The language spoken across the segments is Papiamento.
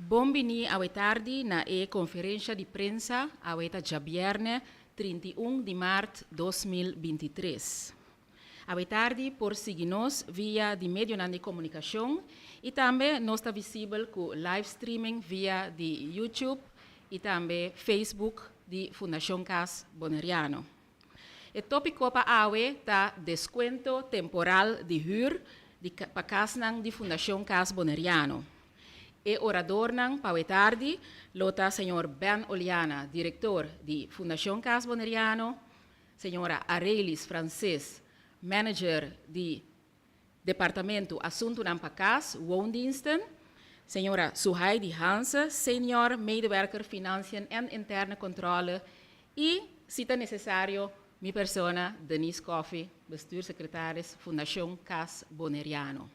Bon bini awe tardi na e konferensha di prensa, awe ta djabièrnè 31 di mart 2023. Awe tardi por sigui nos via di medionan di komunikashon i tambe nos ta visibel ku live streaming via di YouTube i tambe Facebook di Fundashon Cas Boneriano. E tópiko pa awe ta deskuento temporal di hür di pa kasnan di Fundashon Cas Boneriano. E oradornan pa awe tardi lo ta señor Ben Oleana, direktor di Fundashon Cas Boneriano, Señora Arelis Francis, manager di Departamento Asuntunan pa Kas, Woondiensten, Señora Suhaidi Hanse, senior medewerker Financiën en Interne Controle y, si ta necesario, mi persona, Denise Coffie, bestuursecretaris Fundacion Cas Boneriano.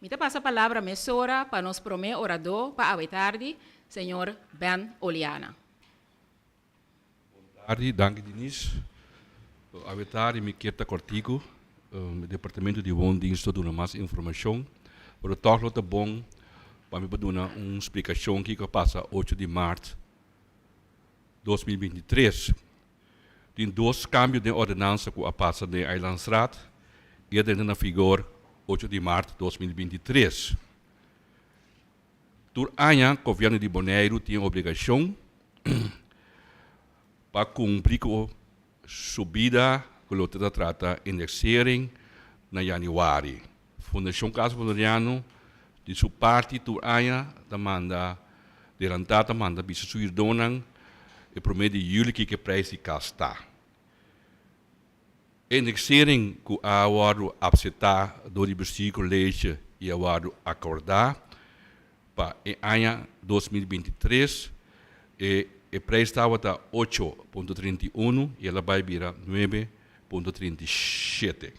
Mi ta pasa palabra mesora pa nos prome oradó pa awe tardi, señor Ben Oleana. Bon tardi, danki Denise. Awe tardi mi kier ta kòrtiku. E departamento di Woondienst lo duna mas informashon, pero tòg lo ta bon pa mi por duna un splikashon kiko a pasa ocho di mart 2023. Tin dos kambio den ordenansa ku a pasa den Eilandsraad i a drenta na vigor ocho di mart 2023. Tur aña Gobièrnu di Boneiru tin obligashon pa kumpli ku subida ku lo ta trata indexering na yanüari. Fundashon Casa Boneriano di su parti tur aña ta manda delantá ta manda bisa su hürdónan e promé di yüli kiko e preis di kas ta. Indexering ku a wòrdu apseptá dor di Bestuurcollege i a wòrdu akordá pa e aña 2023, e e prijs tabata 8.31 i el a bai bira 9.37,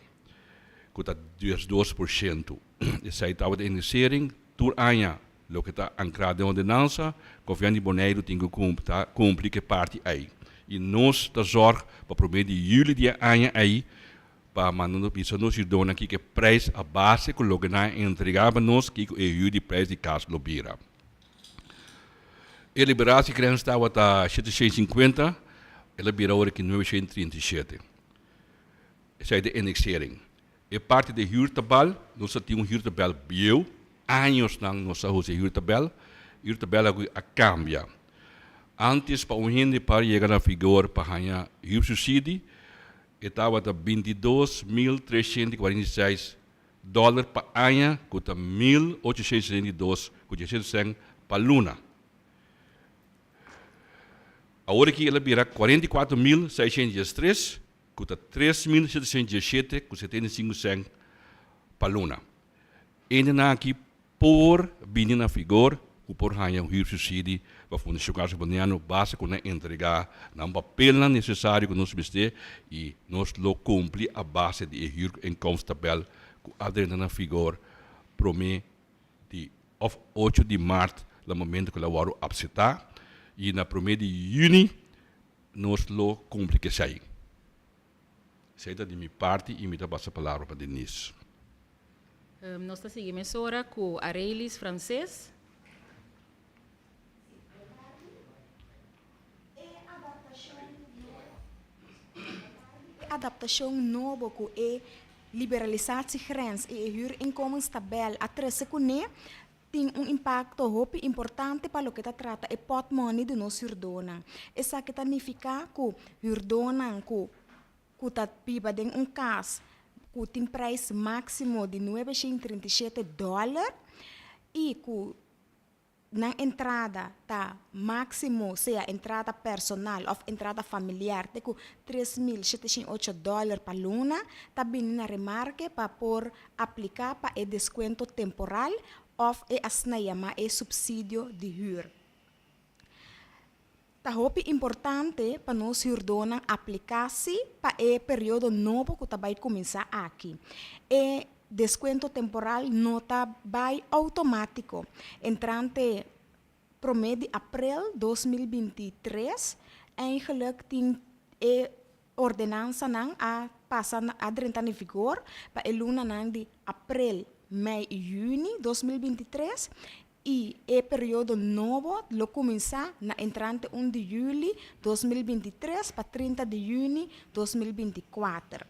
ku ta 12%. Esei tabata indexering tur aña, loke ta ankrá den ordenansa, Gobièrnu di Boneiru tin ku ta kumpli ku e parti ei. I nos ta zòrg pa promé di yüli di e aña ei pa manda nos bisa nos hürdónan kiko e preis a base ku loke nan a entregá pa nos kiko e hür di preis di kas lo bira. E liberatiegrens tabata 750, el a bira ora ki 937. Esei ta e indexering. E parti di huurtabel, nos a tin un huurtabel bieu, añosnan nos a usa e huurtabel, e huurtabel aki a cambia. Antes pa un hende por yega na vigor pa haña huursubsidie, e tabata 22.346 dòler pa aña ku ta 1.862 ku 17 sèn pa luna. Awor aki el a bira 44.613 ku ta 3.717 ku 75 sèn pa luna. Hendenan aki por bini na vigor ku por haña un huursubsidie pa Fundashon Casa Boneiano basta ku nan entregá nan papelnan nesesario ku nos mester i nos lo kumpli a base di e huurinkomsttabel ku a drenta na vigor promé di òf ocho di mart na momento ku el a wòrdu apseptá i na promé di yüni Nos lo cumpli cu esey. Esey ta di mi parti y mi ta pasa palabra pa Denise. Nos ta sigui mesora cu Arelis Frances. E adaptacion nobo cu e liberalisatiegrens y e huurinkomenstabel a trece cune tin un impakto hopi importante pa loke ta trata e pòtmòni di nos hürdónan. Esaki ta nifiká ku hürdónan ku ku ta biba den un kas ku tin preis máksimo di 937 dòler i ku nan entrada ta máksimo, sea entrada personal òf entrada familiar te ku 3708 dòler pa luna, ta bini na remarke pa por Apliká pa e deskuento temporal òf e asina yamá e supsidio di hür. Ta hopi importante pa nos hürdónan apliká sí pa e periodo nobo ku ta bai kuminsá aki. E deskuento temporal no ta bai outomátiko. Entrante promé di aprel 2023 eigenlijk tin e Ordenansanan a pasa a drenta na vigor pa e lunanan di aprel, mei i yüni 2023. i e periodo nobo lo kuminsá na entrante un di yüli 2023 pa 30 di yüni 2024.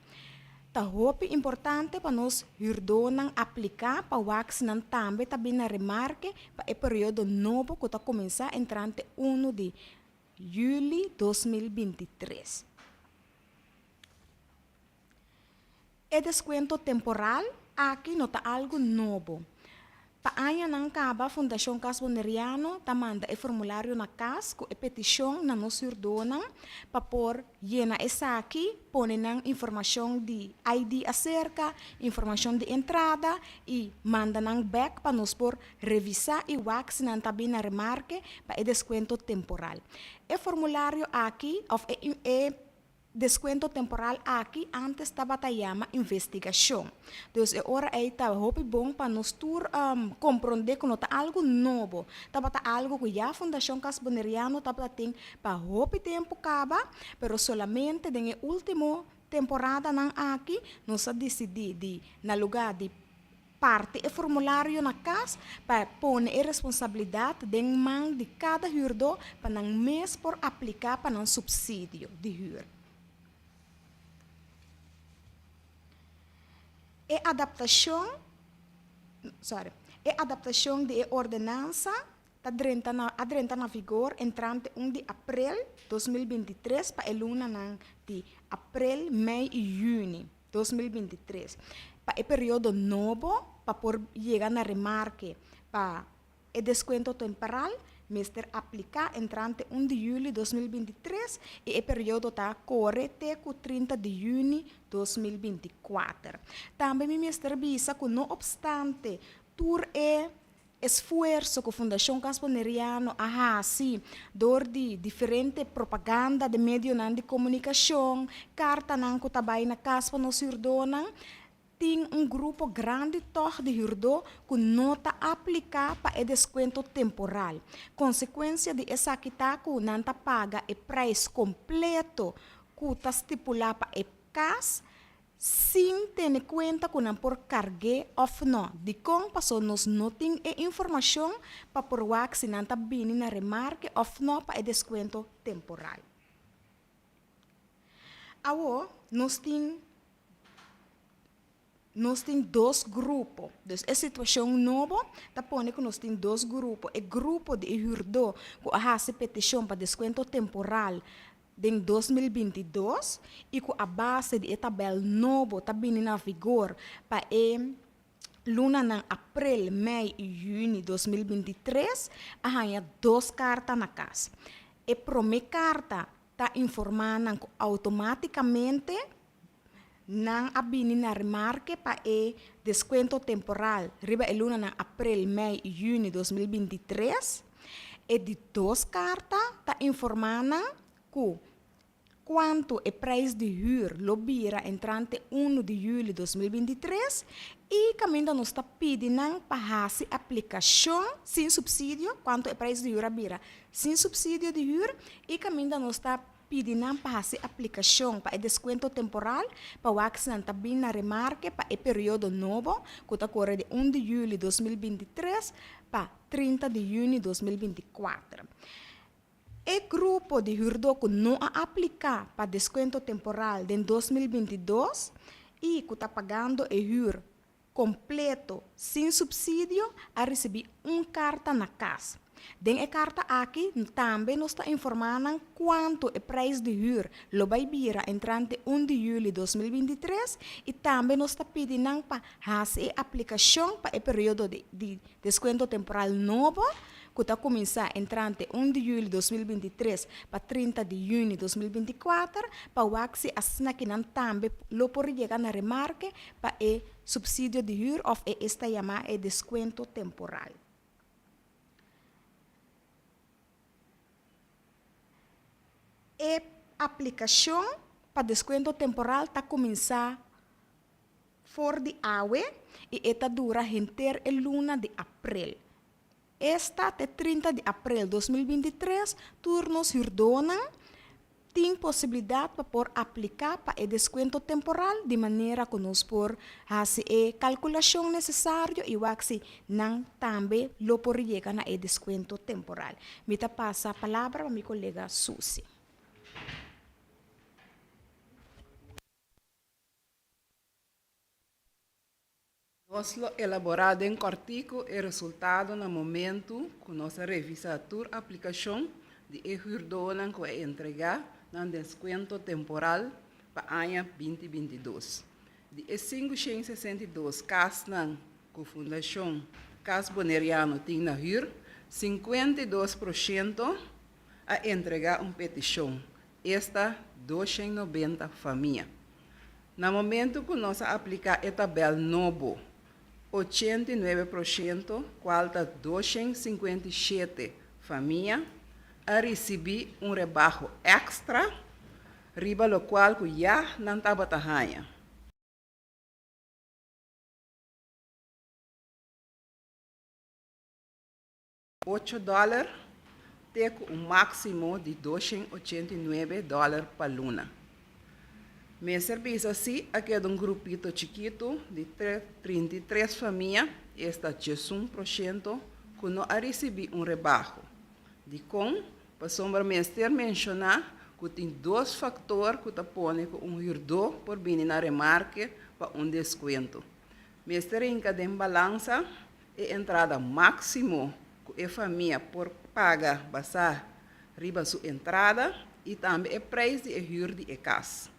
Ta hopi importante pa nos hürdónan apliká pa wak si nan tambe ta bin na remarke pa e periodo nobo ku ta kuminsá entrante unu di yüli 2023. E deskuento temporal aki no ta algu nobo. Pa añanan kaba Fundashon Cas Boneriano ta manda e formulario na kas ku e petishon na nos hürdónan pa por yena esaki, pone nan informashon di ID aserka, informashon di entrada i manda nan bèk pa nos por revisá i wak si nan ta bin na remarke pa e deskuento temporal. E formulario aki òf e Deskuento temporal aki antes tabata yama investigashon. Dus e ora ei ta hopi bon pa nos tur komprondé ku no ta algu nobo. Tabata algu ku ya Fundashon Cas Boneriano tabata tin pa hopi tempu kaba, pero solamente den e último temporadanan aki nos a disidí di na lugá di Parti e formulario na kas pa pone e responsabilidat den man di kada hürdó pa nan mes por apliká pa nan supsidio di hür. E adaptashon, sorry, e adaptashon di e ordenansa ta drenta na a drenta na vigor entrante un di aprel 2023 pa e lunanan di aprel, mei i yüni. 2023, pa e periodo nobo pa por yega na remarke pa e deskuento temporal mester apliká entrante un di yüli 2023 i e periodo ta kore te ku 30 di yüni 2024. Tambe mi mester bisa ku no opstante tur e Esfuerso ku Fundashon Cas Boneriano a hasi dor di diferente propaganda den medionan di komunikashon, kartanan ku ta bai na kas pa nos hürdónan, tin un grupo grandi tòg di hürdó ku no ta apliká pa e deskuento temporal. Konsekuensia di esaki ta ku nan ta paga e preis kompleto ku ta stipulá pa e kas, sin tene kuenta ku nan por karg'é òf nò. Dikon? Pasó nos no tin e informashon pa por wak si nan ta bini na remarke òf nò pa e deskuento temporal. Awor, nos tin nos tin dos grupo. Dus e situashon nobo ta pone ku nos tin dos grupo. E grupo di e hürdó ku a hasi petishon pa deskuento temporal den 2022 i ku a base di e tabèl nobo ta bini na vigor pa e lunanan aprel, mei i yüni 2023, a haña dos karta na kas. E promé karta ta informá nan ku outomátikamente nan a bini na remarke pa e deskuento temporal riba e lunanan aprel, mei i yüni 2023. E di dos karta ta informá nan ku kuantu e preis di hür lo bira entrante unu di yüli 2023 i kaminda nos ta pidi nan pa hasi aplikashon sin supsidio, kuantu e preis di hür a bira sin supsidio di hür i kaminda nos ta Pidi nan pa hasi aplikashon pa e deskuento temporal pa wak si nan ta bin na remarke pa e periodo nobo ku ta kore di un di yüli 2023 pa 30 di yüni 2024. E grupo di hürdó ku no a apliká pa deskuento temporal den 2022 i ku ta pagando e hür kompleto sin supsidio a risibí un karta na kas. Den e karta aki tambe nos ta informá nan kuantu e preis di hür lo bai bira entrante un di yüli 2023 i tambe nos ta pidi nan pa hasi e aplikashon pa e periodo di Deskuento temporal nobo ku ta kuminsá entrante un di yüli 2023 pa 30 di yüni 2024 pa wak si asina ki nan tambe lo por yega na remarke pa e supsidio di hür òf e esta yamá e deskuento temporal. E aplikashon pa deskuento temporal ta kuminsá For di awe i e ta dura henter e luna di aprel. Esta te 30 di aprel 2023 tur nos hürdónan tin posibilidat pa por apliká pa e deskuento temporal di manera ku nos por hasi e kalkulashon nesesario i wak si nan tambe lo por yega na e deskuento temporal. Mi ta pasa palabra pa mi kolega Susie. Nos lo elaborá den kòrtiku e resultado na momentu ku nos a revisá tur aplikashon di e hürdónan ku a entregá nan deskuento temporal pa aña 2022. Di e 562 kasnan ku Fundashon Kas Boneriano tin na hür, 52% a entregá un petishon, esta 290 famia. Na momentu ku nos a apliká e tabèl nobo, 89%, kual ta 257 famia, a risibí un rebaho èkstra riba lokual ku ya nan tabata haña. Ocho dòler te ku un máksimo di 289 dòler pa luna. Mester bisa si a keda un grupito chikitu di 33 famia, esta 11%, ku no a risibí un rebaho. Dikon? Pasobra mester menshoná ku tin dos faktor ku ta pone ku un hürdó por bini na remarke pa un deskuento. Mester hinka den balansa e entrada máksimo ku e famia por paga basá riba su entrada i tambe e preis di e hür di e kas.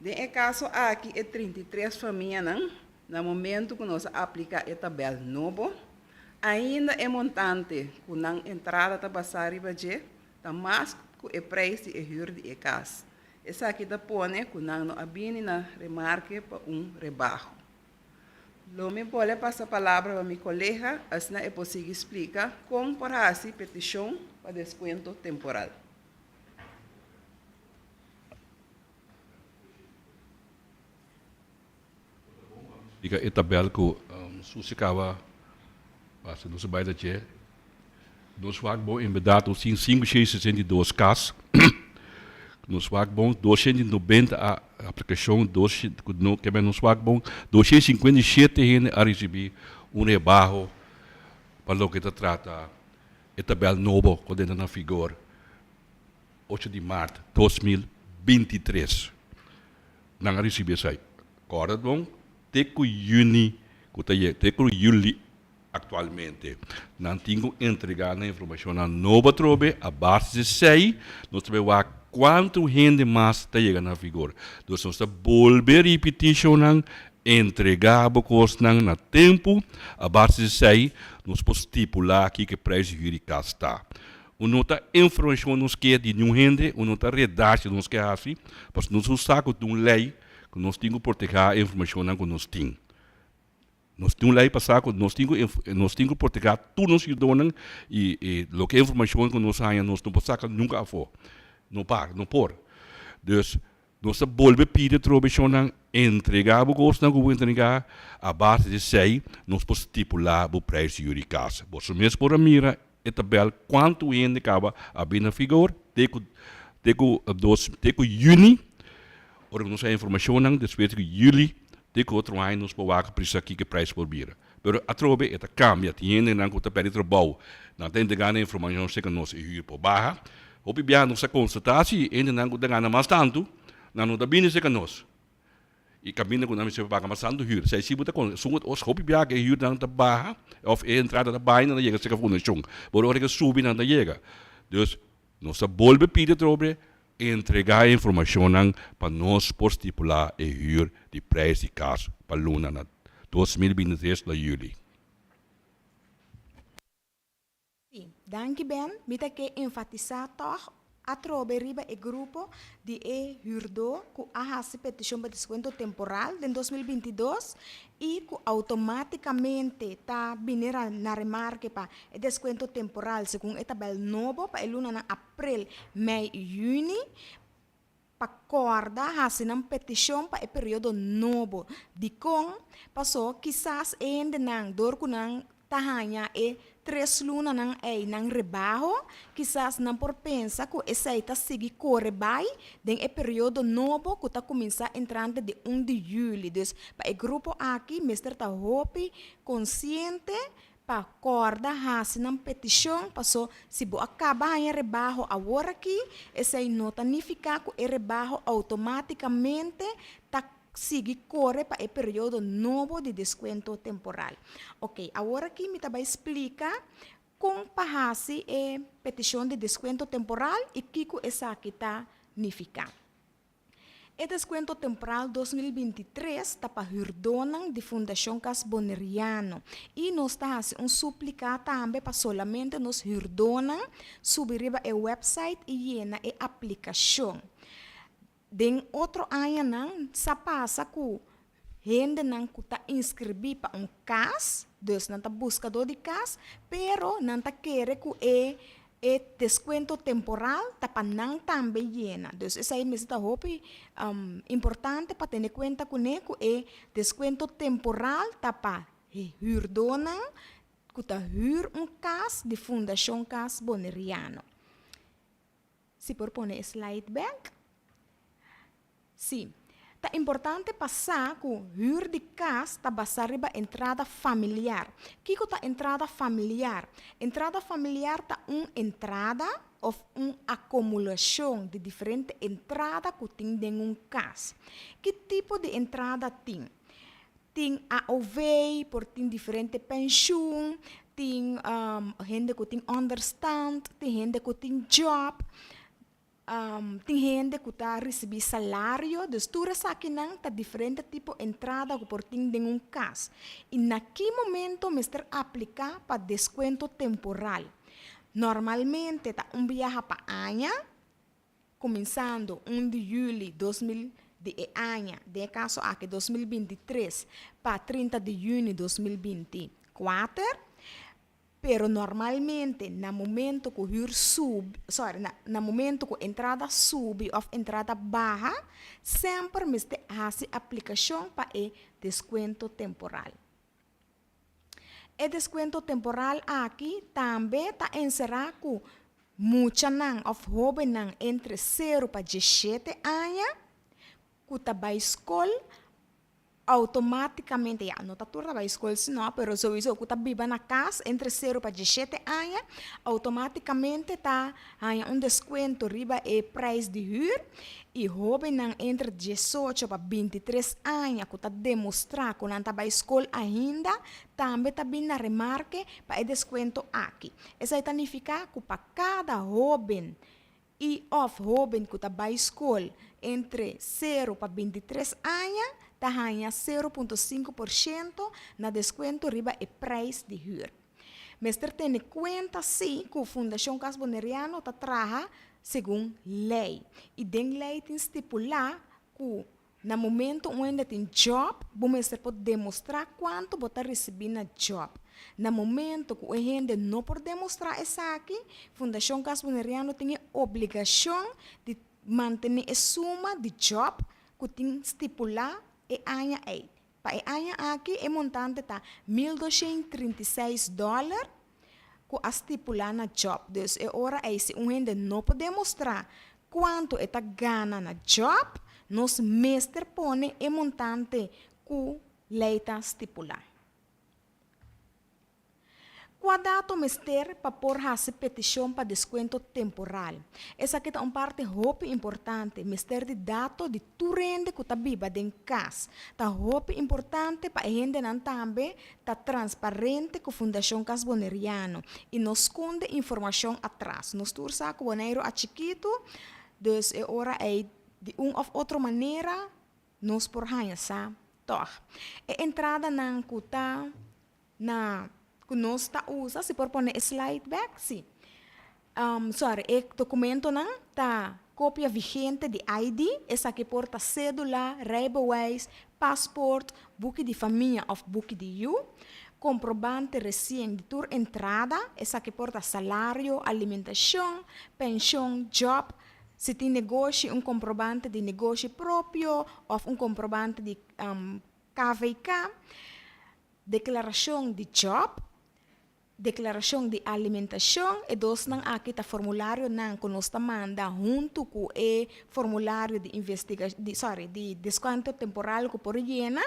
Den e kaso aki e 33 famianan, na momentu ku nos a apliká e tabèl nobo, ainda e montante ku nan entrada ta basá riba dje ta mas ku e preis di e hür di e kas. Esaki ta pone ku nan no a bini na remarke pa un rebaho. Lo mi bole pasa palabra pa mi kolega, asina e por sigui splika kon por hasi petishon pa deskuento temporal. Splika e tabel ku Susi kaba pasa nos a bai ta dje. Nos wak bon en berdad nos tin 562 kas. Nos wak bon 290 a aplikashon, nos wak bon 257 hende a risibí un rebaho pa loke ta trata e tabel nobo ku a drenta na vigor 8 di mart 2023. Nan a risibí esei. Kòrda bon te ku yüni ku ta yega, te ku yüli Aktualmente nan tin ku entregá nan informashonnan nobo atrobe. A base di esei nos ta bai wak kuantu hende mas ta yega na vigor. Dus nos ta bolbe ripití shownan, entregá bo kosnan na tempu. A base di esei nos por stipulá kiko e preis di hür di kas ta. Un no ta informashon nos ke di niun hende, un no ta redashi nos ke hasi, pasobra nos sa ku tin un lei ku nos tin ku protehá e informashonnan ku nos tin. Nos tin un lei pasá ku nos tin ku nos tin ku protegá tur nos yudónan i e loke informashon ku nos haña nos no por saka nunka afó. No par, no por. Dus nos ta bolbe pidi atrobe shonnan entregá bo kosnan ku bo entregá, a base di esei nos por stipulá bo preis di yu di kas. Boso mes por a mira e tabèl kuantu hende kaba a bini na vigor te ku te ku dos te ku yüni. Ora ku nos haña informashonnan despues di yüli te ku otro aña nos por wak prisa kiko e preis por bira. Pero atrobe e ta kambia, tin hendenan ku ta pèrdè trabou, nan ta entregá nan informashon serka nos e hür por baha. Hopi biaha nos a konstatá si hendenan ku ta gana mas tantu nan no ta bini serka nos. I kaminda ku nan mester paga mas tantu hür. Esei si bo ta kon esun os hopi biaha ku e hürnan ta baha òf e entrada ta baha i nan ta yega serka fundashon. Pero ora ku e subi nan ta yega. Dus nos ta bolbe pidi atrobe Entregá e informashonnan pa nos por stipulá e hür di preis di kas pa luna na 2023 na yüli. Sí, danki Ben. Mi ta ke enfatisá tòg atrobe riba e grupo di e hürdó ku a hasi petishon pa deskuento temporal den 2022 i ku outomátikamente ta bini na remarke pa e deskuento temporal segun e tabèl nobo pa e lunanan aprel, mei i yüni pa kòrda hasi nan petishon pa e periodo nobo. Dikon? Pasó kisas e hendenan dor ku nan. ta haña e tres lunanan ei nan rebaho, kisas nan por pensa ku esei ta sigui kore bai den e periodo nobo ku ta kuminsá entrante di un di yüli. Dus pa e grupo aki mester ta hopi konsiente pa kòrda hasi nan petishon paso si bo a kaba haña rebaho aworakí, esei no ta nifiká ku e rebaho outomátikamente ta sigui kore pa e periodo nobo di deskuento temporal. Oke, aworakí mi ta bai splika kon pa hasi e petishon di deskuento temporal i kiko esaki ta nifiká. E deskuento temporal 2023 ta pa hürdónan di Fundashon Kas Boneriano i nos ta hasi un súplika tambe pa solamente nos hürdónan subi riba e wèpsait i yena e aplikashon. Den otro añanan sa pasa ku hendenan ku ta inskribí pa un kas, dus nan ta buskadó di kas, pero nan ta kere ku e e deskuento temporal ta pa nan tambe yena. Dus esei mester ta hopi importante pa tene kuenta kuné ku e deskuento temporal ta pa hürdónan ku ta hür un kas di Fundashon Kas Boneriano. Si por pone e slide bek. Sí. Ta importante pa sa ku hür di kas ta basá riba entrada familiar. Kiko ta entrada familiar? Entrada familiar ta un entrada òf un akomulashon di diferente entrada ku tin den un kas. Ki tipo di entrada tin? Tin AOV, por tin diferente penshun, tin hende ku tin onderstand, tin hende ku tin job, tin hende ku ta risibí salario. Dus tur esakinan ta diferente tipo entrada ku por tin den un kas. I na ki momento mester apliká pa deskuento temporal? Normalmente ta un biaha pa aña. Kuminsando un di yüli 2000 di e aña, den e kaso aki 2023 pa 30 di yüni 2024, pero normalmente na momento ku hür subi, sorry, na na momento ku entrada subi òf entrada baha, semper mester hasi aplikashon pa e deskuento temporal. E deskuento temporal aki tambe ta enserá ku muchanan òf hóbennan entre sero pa diesshete aña ku ta bai skol outomátikamente, ya no ta tur ta bai skol si no, pero souiso ku ta biba na kas entre sero pa diesshete aña outomátikamente ta haña un deskuento riba e preis di hür. I hóbennan entre diesocho pa 23 aña ku ta demostrá ku nan ta bai skol ainda tambe ta bin na remarke pa e deskuento aki. Esei ta nifiká ku pa kada hóben i òf hóben ku ta bai skol entre sero pa 23 aña ta haña 0.5% na deskuento riba e preis di hür. Mester tene kuenta sí ku Fundashon Kas Boneriano ta traha segun lei. I den lei tin stipulá ku na momento un hende tin djòp, bo mester por demostrá kuantu bo ta risibí na djòp. Na momento ku un hende no por demostrá esaki, Fundashon Kas Boneriano tin e obligashon di mantené e suma di djòp ku tin stipulá e aña ei. Pa e aña aki e montante ta 1236 dòler ku a stipulá na djòp. Dus e ora ei si un hende no por demostrá kuantu e ta gana na djòp, nos mester pone e montante ku lei ta stipulá. Kua dato mester pa por hasi petishon pa deskuento temporal? Esaki ta un parti hopi importante. Mester di dato di tur hende ku ta biba den kas. Ta hopi importante pa e hendenan tambe ta transparente ku Fundashon Kas Boneriano i no skonde informashon atras. Nos tur sa ku Boneiru a chikitu, dus e ora ei di un òf otro manera nos por haña sa tòg. E entradanan ku ta Na ku nos ta usa, si por pone e slide bek, si. Sorry, e dokumentonan ta kopia vigente di ID, esaki por ta sédula, rijbewijs, pasport, buki di famia òf buki di yu, komprobante resien di tur entrada, esaki por ta salario, alimentashon, penshon, djòp, si tin negoshi un komprobante di negoshi propio òf un komprobante di KVK. Deklarashon di djòp. Deklarashon di alimentashon, e dosnan aki ta formularionan ku nos ta manda huntu ku e formulario di investiga di sorry di deskuento temporal ku por yena.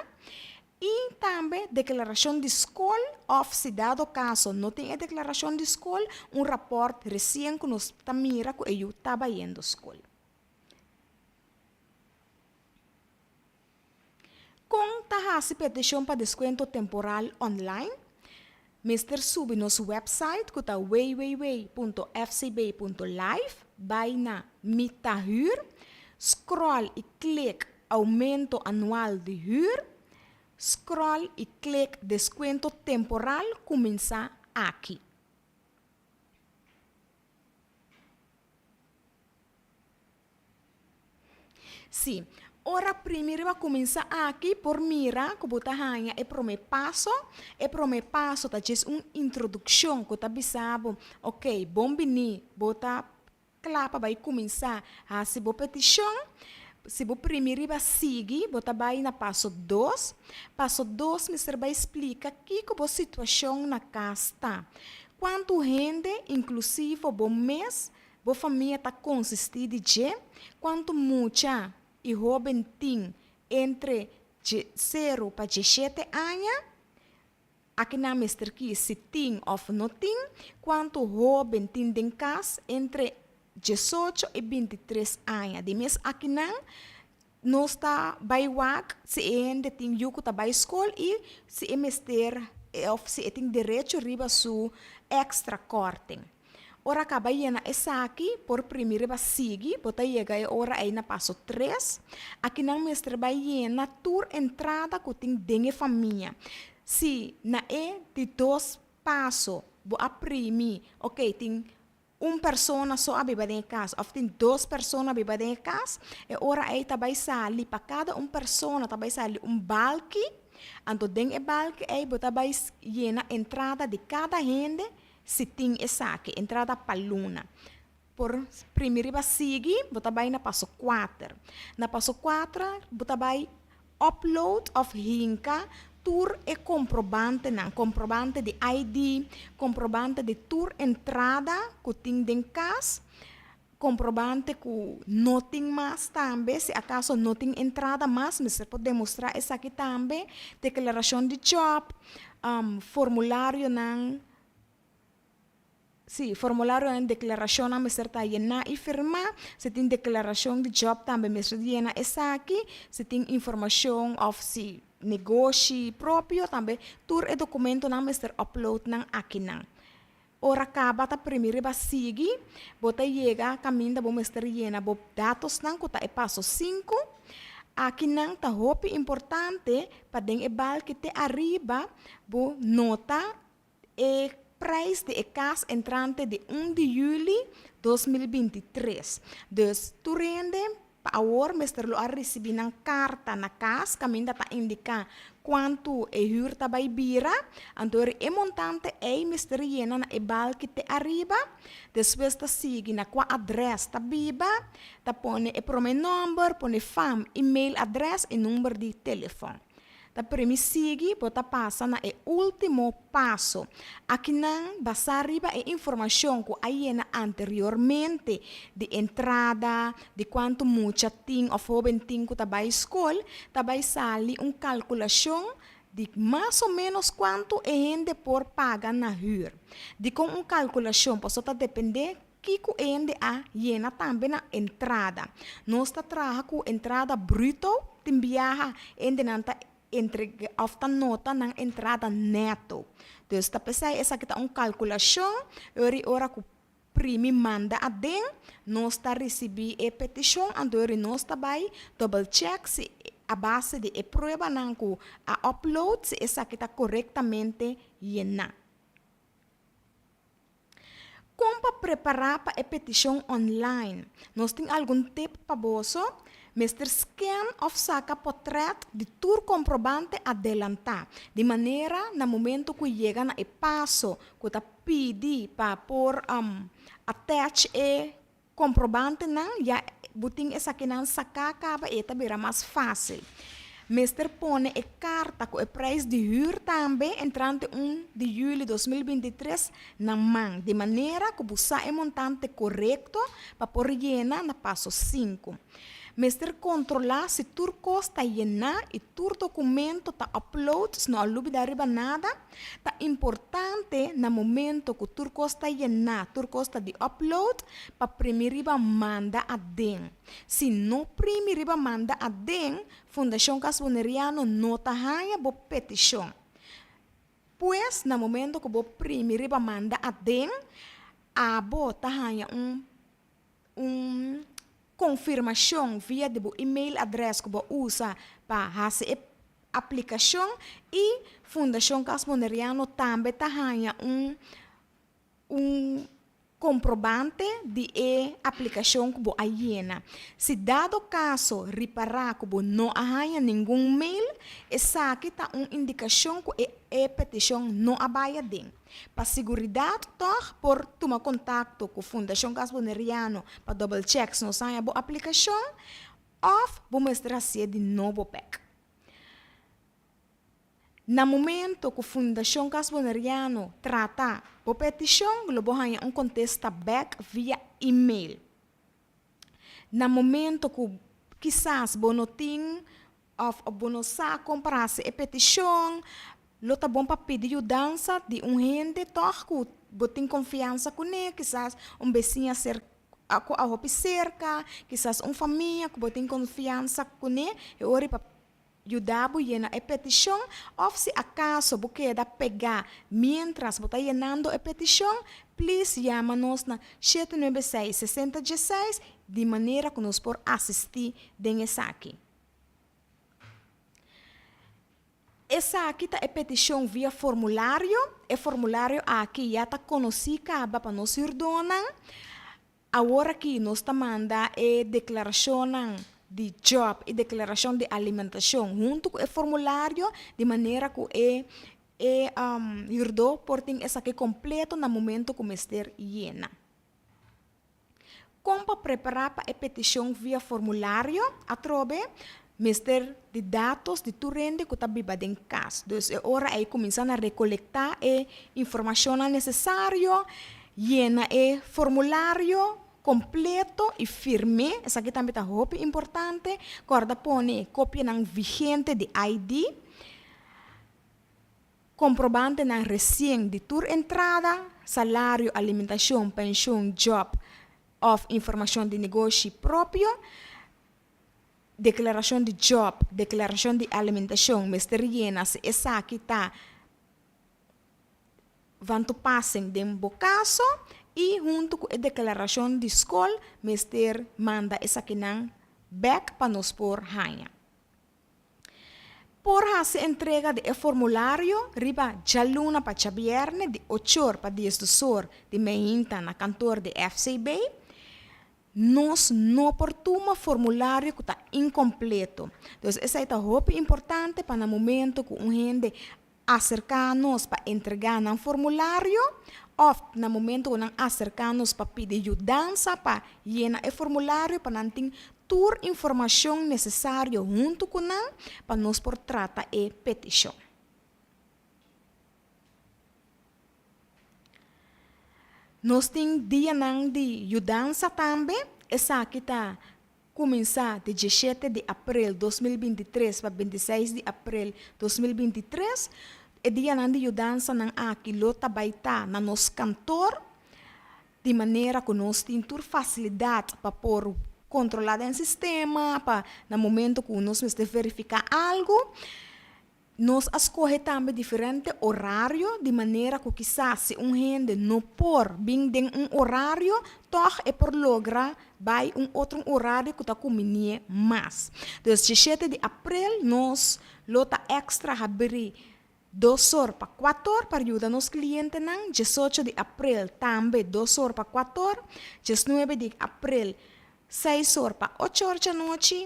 I tambe deklarashon di skol òf si dado kaso no tin e deklarashon di skol, un rapòrt resien ku nos ta mira ku e yu ta bayendo skol. Kon ta hasi petishon pa deskuento temporal online? Mester subi nos wèpsait ku ta www.fcb.life, bai na Mi ta hür, scroll i klik Oumento anual di hür, scroll i klik Deskuento temporal kuminsá aki. Sí. Ora primi riba kuminsá aki por mira ku bo ta haña e promé paso. E promé paso ta djis un introdukshon ku ta bisa bo, ok, bon biní, bo ta kla pa bai kuminsá hasi bo petishon. Si bo primi riba sigui, bo ta bai na paso dos. Paso dos mester bai splika kiko bo situashon na kas ta. Kuantu hende, inklusivo bo mes, Bo famia ta konsistí di dje? Kuantu mucha i hóben tin entre dje-seru pa djeshete aña? Aki nan mester kis si tin òf no tin. Kuantu hóben tin den kas entre djesocho i bintitres aña? Di mes akinan nos ta bai wak si e hende tin yu ku ta bai skol i si e mester òf si e tin derecho riba su èkstra kòrting. Ora kaba yena esaki, por primi riba sigui, bo ta yega e ora ei na paso tres. Akinan mester bai yena tur entrada ku tin den e famia. Si na e di dos paso bo a primi, ok, tin un persona so a biba den e kas òf tin dos persona biba den e kas, e ora ei ta bai sali pa kada un persona ta bai sali un balki, anto den e balki ei bo ta bai yena entrada di kada hende Si tin esaki, entrada pa luna. Por primi riba sigui, bo ta bai na paso kuater. Na paso kuater bo ta bai upload òf hinka tur e komprobantenan, komprobante di ID, komprobante di tur entrada ku tin den kas, komprobante ku no tin mas tambe, si akaso no tin entrada mas mester por demostrá esaki tambe, deklarashon di jòb, formularionan, sí, formularionan deklarashonnan mester ta yená i firmá, si tin deklarashon di jòb tambe mester yena esaki, si tin informashon òf si negoshi propio tambe tur e dokumentonan mester upload nan akinan. Ora kaba ta primi riba sigui, bo ta yega kaminda bo mester yena bo datosnan ku ta e paso sinku. Akinan ta hopi importante pa den e balki te ariba bo nota e prijs di e kas entrante di un di juli 2023. Dus tur hende Pa awor mester lo a ricibi nan carta na cas caminda ta indica cuantu e huur ta bay bira, anto eri e montante ey mester yena na e balki te ariba, despues ta sigui na cua adres ta biba, ta pone e prome nomber, pone fam, email adres y number di telefon. Ta primi sigui bo ta pasa na e ultimo paso. Akinan basá riba e informashon ku a yena anteriormente di entrada, di kuantu mucha tin òf hóben tin ku ta bai skol, ta bai sali un kalkulashon di mas o ménos kuantu e hende por paga na hür. Dikon un kalkulashon? Pasobra ta dependé Kiko hende a yena tambe na entrada. Nos ta traha ku entrada bruto, tin biaha hendenan ta entrega òf ta nota nan entrada neto. Dus ta p'esei esaki ta un kalkulashon, ora i ora ku primi manda aden, nos ta risibí e petishon, anto ora nos ta bai double check si a base di e pruebanan ku a upload si esaki ta korektamente yená. Kon pa prepará pa e petishon online? Nos tin algun tip pa boso, Mester scan òf saka potrèt di tur komprobante adelantá, di manera na momento ku yega na e paso ku ta pidi pa por attach e Komprobantenan, ya bo tin esakinan saká kaba i e ta bira mas fásil. Mester pone e karta ku e preis di hür tambe entrante un di yüli 2023 na man, di manera ku bo sa e montante korekto pa por yena na paso sinku. Mester kontrolá si tur kos ta yená i tur dokumento ta upload, si no a lubidá riba nada. Ta importante na momento ku tur kos ta yená, tur kos ta di upload, pa primi riba manda aden. Si no primi riba manda aden, Fundashon Cas Boneriano no ta haña bo petishon. Pues, na momento ku bo primi riba manda aden, abo ta haña un un konfirmashon via di bo email adrès ku bo usa pa hasi e aplikashon i Fundashon Cas Boneriano tambe ta haña un un komprobante di e aplikashon ku bo a yena. Si dado kaso ripará ku bo no a haña ningun mail, esaki ta un indikashon ku e e petishon no a bai aden. Pa siguridat tòg por tuma kontakto ku Fundashon Cas Boneriano pa dòbel chèk si nos haña bo aplikashon òf bo mester hasié di nobo bèk. Na momento ku Fundashon Cas Boneriano trata bo petishon lo bo haña un kontesta bèk via email. Na momento ku kisas bo no tin òf bo no sa kon pa hasi e petishon, lo ta bon pa pidi yudansa di un hende tòg ku bo tin konfiansa kuné, kisas un besiña ser ku a hopi serka, kisas un famia ku bo tin konfiansa kuné, e ora pa Yuda bo yena e petishon òf si akaso bo keda pegá miéntras bo ta yenando e petishon, plis yama nos na 796 60 16 di manera ku nos por asistí den esaki. Esaki ta e petishon via formulario. E formulario aki ya ta konosí kaba pa nos hürdónan. Awor aki nos ta manda e deklarashonnan di djòp i deklarashon di alimentashon huntu ku e formulario di manera ku e e hürdó por tin esaki kompleto na momento ku mester yena. Kon pa prepará pa e petishon via formulario? Atrobe mester di datos di tur hende ku ta biba den kas. Dus e ora ei kuminsá na rekolektá e informashonnan nesesario, yena e formulario kompleto i firm'é, esaki tambe ta hopi importante, kòrda pone kopianan vigente di ID, komprobantenan resien di tur entrada, salario, alimentashon, penshun, djòp òf informashon di negoshi propio. Deklarashon di djòp, deklarashon di alimentashon mester yena si esaki ta van toepassing den bo kaso i huntu ku e deklarashon di skol mester manda esakinan bèk pa nos por haña. Por hasi entrega di e formulario riba djaluna pa djabièrnè di ochor pa diesdosor di meinta na kantor di FCB. Nos no por tuma formulario ku ta inkompleto. Dus esei ta hopi importante pa na momento ku un hende aserká nos pa entregá nan formulario òf na momento ku nan aserká nos pa pidi yudansa pa yena e formulario pa nan tin tur informashon nesesario huntu ku nan pa nos por trata e petishon. Nos tin dianan di yudansa tambe, esaki ta kuminsá di diesshete di aprel 2023 pa 26 di aprel 2023. E dianan di yudansanan aki lo ta bai ta na nos kantor, di manera ku nos tin tur fasilidat pa por kontrolá den sistema, pa na momento ku nos mester verifiká algu. Nos a skohe tambe diferente orario di manera ku kisas si un hende no por bin den un orario, tòg e por logra bai un otro un orario ku ta kuminié mas. Dus diesshete di aprel nos lo ta èkstra habrí dos or pa kuator pa yuda nos klientenan, diesocho di aprel tambe dos or pa kuator, diesnuebe di aprel seis or pa ocho or djanochi,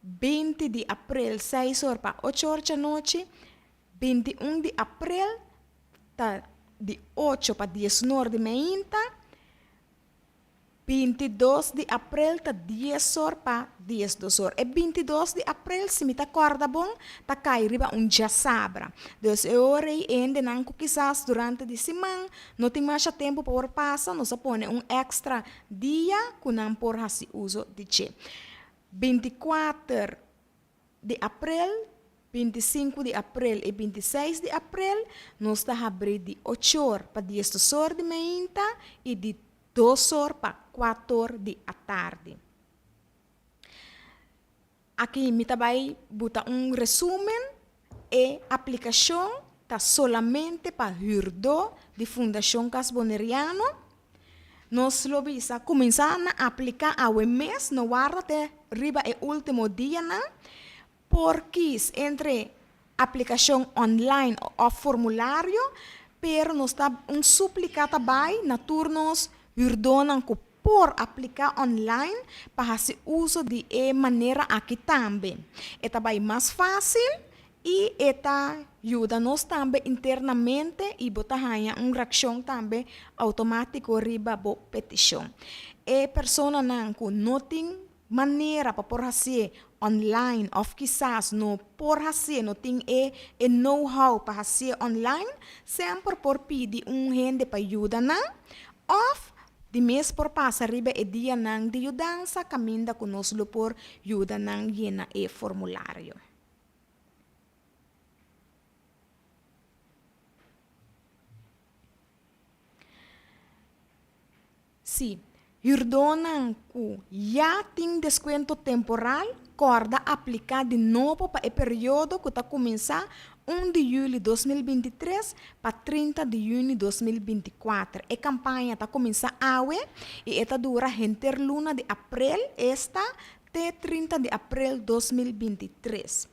20 di aprel seis or pa ocho or djanochi, 21 di aprel ta di ocho pa diesnor di meinta. 22 di aprel ta dies or pa 12 or. E 22 di aprel, si mi ta kòrda bon, ta kai riba un djasabra. Dus e ora ei hendenan ku kisas durante di siman no tin masha tempu pa por pasa, nos a pone un èkstra dia ku nan por hasi uso di dje. 24 di aprel, 25 di aprel i 26 di aprel nos ta habrí di ochor pa diesdos or di meinta i di dos or pa kuator di atardi. Aki mi ta bai buta un resumen, e aplikashon ta solamente pa hürdó di Fundashon Cas Boneriano. Nos lo bisa kuminsá na apliká awe mes, no warda te riba e último dianan. Por kis entre aplikashon online òf formulario, pero nos ta un súplika ta bai na tur nos hürdónan ku por apliká online pa hasi uso di e manera aki tambe. E ta bai mas fásil i e ta yuda nos tambe internamente i bo ta haña un reakshon tambe outomátiko riba bo petishon. E personanan ku no tin manera pa por hasié online òf kisas no por hasié, no tin e e know-how pa hasié online, semper por pidi un hende pa yuda nan òf di mes por pasa riba e dianan di yudansa kaminda ku nos lo por yuda nan yena e formulario. Sí, hürdónan ku ya tin deskuento temporal kòrda apliká di nobo pa e periodo ku ta kuminsá un di yüli 2023 pa 30 di yüni 2024. E kampaña ta kuminsá awe i e ta dura henter luna di aprel, esta te 30 di aprel 2023.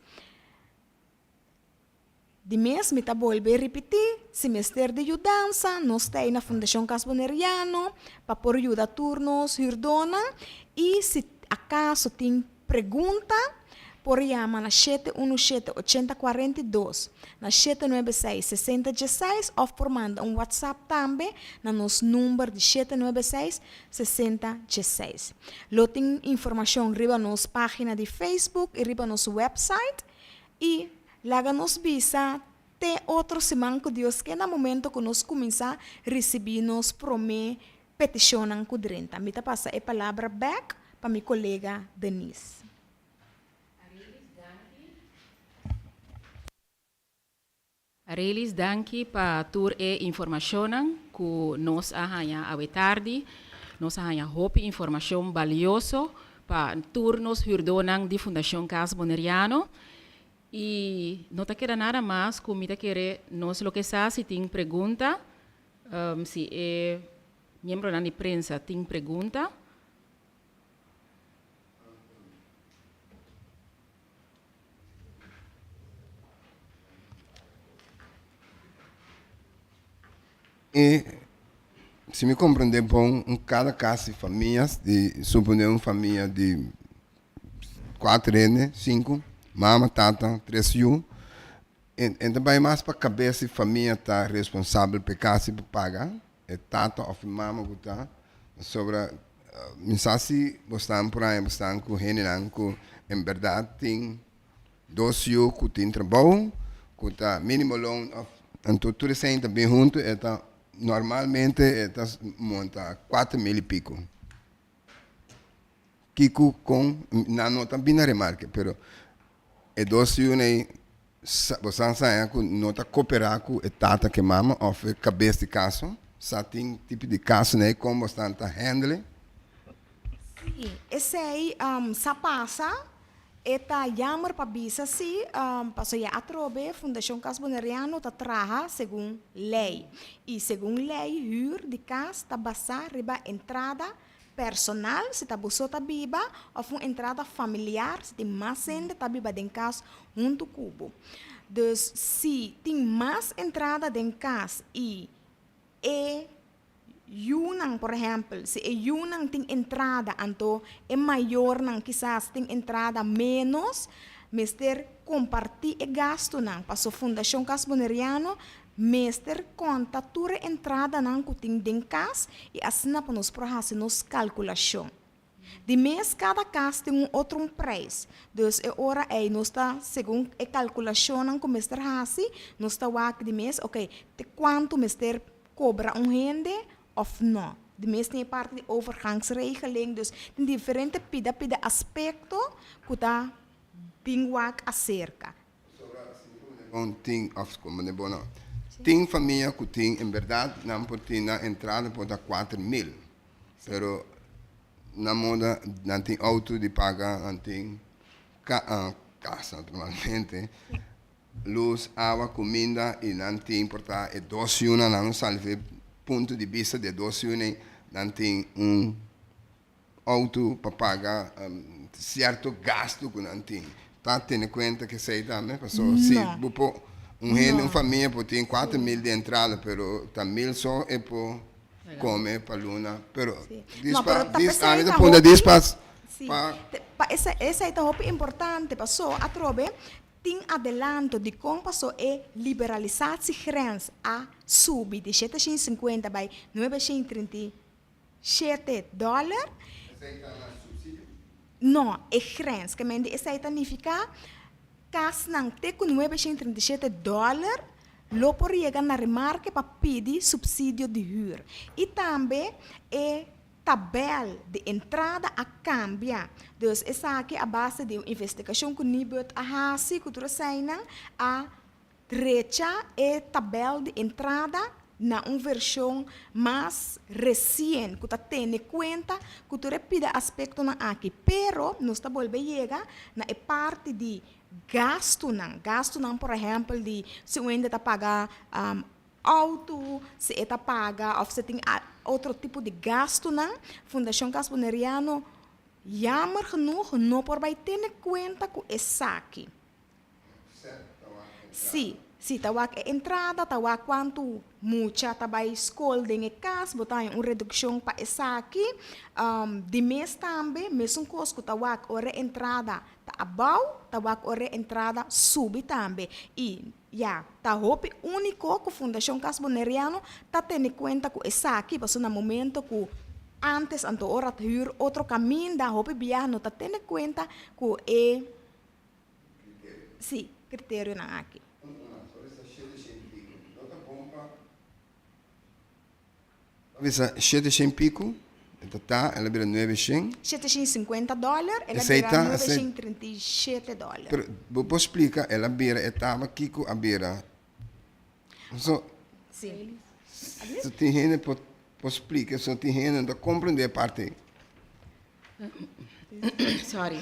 Di mes mi ta bolbe ripití, si mester di yudansa, nos ta ei na Fundashon Cas Boneriano pa por yuda tur nos hürdónan i si akaso tin pregunta por yama na 717 80 42, na 796 60 16 òf por manda un WhatsApp tambe na nos number di 796 60 16. Lo tin informashon riba nos página di Facebook i riba nos wèpsait I laga nos bisa te otro siman ku Dios ke na momento ku nos kuminsá risibí nos promé petishonnan ku drenta. Mi ta pasa e palabra bèk pa mi kolega Denise. Arelis, danki pa tur e informashonnan ku nos a haña awe tardi. Nos a haña hopi informashon balioso pa tur nos hürdónan di Fundashon Cas Boneriano. I no ta keda nada mas ku mi ta kere nos loke sa si tin pregunta, si e miembronan di prensa tin pregunta. I si mi komprendé bon, un kada kas di famia, di suponé un famia di kuater hende, sinku, mama, tata, tres yu, e ta bai mas pa kabes di famia ta responsabel pa e kas i pa paga, e tata òf e mama ku ta, pasobra mi sa si bo stan por aña bo stan ku hendenan ku en bèrdat tin dos yu ku tin trabou ku ta mínimo loon òf anto tur esei ta bin huntu e ta normalmente e ta monta 4000 i piko. Kiko kon nan no ta bin na remarke pero e dos yunan ei bo sa saña ku no ta koperá ku e tata ku e mama òf e kabes di kaso sa tin tipo di kasonan ei kon bo stan ta handle. Sí, esei sa pasa E ta jammer pa bisa si, pasobra ya atrobe Fundashon Cas Boneriano ta traha segun lei. I segun lei hür di kas ta basá riba entrada personal, si ta bo so ta biba, òf un entrada familiar, si tin mas hende ta biba den kas huntu ku bo. Dus si tin mas entrada den kas i e Yunan, por ehèmpel, si e yunan tin entrada anto e mayornan kisas tin entrada ménos, mester kompartí e gastunan. Paso Fundashon Cas Boneriano Mester konta tur e entradanan ku tin den kas i asina pa nos por hasi nos kalkulashon. Di mes kada kas tin un otro un prijs, dus e ora ei nos ta segun e kalkulashonnan ku mester hasi, nos ta wak di mes oke te kuantu mester kobra un hende òf nò. Di mes tin e parti di overgangsregeling, dus tin diferente pida pida aspekto ku ta bin wak aserka. Bon tin of como ne bon no. Tin famia cu tin en berdad nan por tin nan entrada por ta 4000 pero nan moda nan tin auto di paga nan tin casa naturalmente luz awa cuminda y nan tin por ta e dos yuna nan no sali for e punto di bista di e dos yuna nan tin un auto pa paga cierto gasto cu nan tin. Ta tene cuenta cu esey tambe? Pasobra si bo por un hende, un famia por tin 4000 di entrada pero ta mil so e por come pa luna. Pero dis pa, dis, ami ta punta dis pa, pa. Pa esey ta hopi importante paso atrobe tin adelanto dicon paso e liberalisatiegrens a subi di 750 bay 937 dòler. Esei ta na supsidio? No, e grens. Ke men di esei ta nifiká kasnan te ku 937 dòler lo por yega na remarke pa pidi supsidio di hür. I tambe e tabèl di entrada a kambia. Dus esaki a base di un investigashon ku Nibud a hasi ku tur eseinan a Drecha e tabèl di entrada na un vershon mas resien ku ta tene kuenta ku tur e pida aspektonan aki. Pero nos ta bolbe yega na e parti di gastunan. Gastunan por ehèmpel di si un hende ta paga outo, si e ta paga òf si tin otro tipo di gastunan. Fundashon Cas Boneriano jammer genoeg no por bai tene kuenta ku esaki. Sí, sí, ta wak e entrada, ta wak kuantu mucha ta bai skol den e kas, bo ta haña un redukshon pa esaki. Di mes tambe, mesun kos ku ta wak ora e entrada ta abou, ta wak ora e entrada subi tambe. I ya, ta hopi úniko ku Fundashon Kas Boneriano ta tene kuenta ku esaki, pasobra na momento ku ántes anto ora ta hür otro kaminda, hopi biaha no ta tene kuenta ku e. Sí, kriterionan aki. Bisa shete shen piku, e ta ta, el a bira nuebe shen. 750 dòler, el a bira 937 dòler. Pero bo por splika, el a bira e taba, kiko a bira? So, Sí. So tin hende por por splika, so tin hende no ta komprendé e parti ei. Sorry.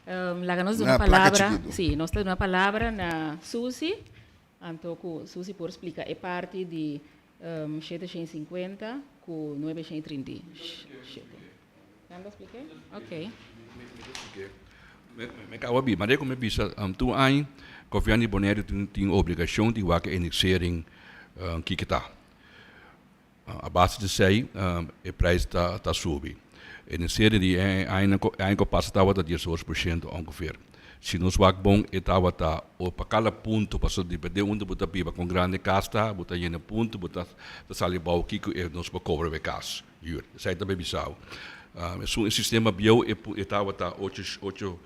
Laga nos duna palabra. Sí, nos ta duna palabra na Susi. Anto ku Susi por splika e parti di 750 ku 937. Nan ta splike? Ok. Mi kaba bi, manera ku mi bisa tur aña Gobièrnu di Boneiru tin obligashon di wak e indexering kiko ta. A base di esei e prijs ta subi. Indexering di e aña ku a pasa tabata 18% ongeveer. Si nos wak bon e tabata pa kada punto pasobra depende unda bo ta biba kon grandi e kas ta bo ta yena punto bo ta sali abou kiko e nos por kobra pa e kas. Huur. Esei ta bebisao. Esun e sistema bieu e tabata ocho ocho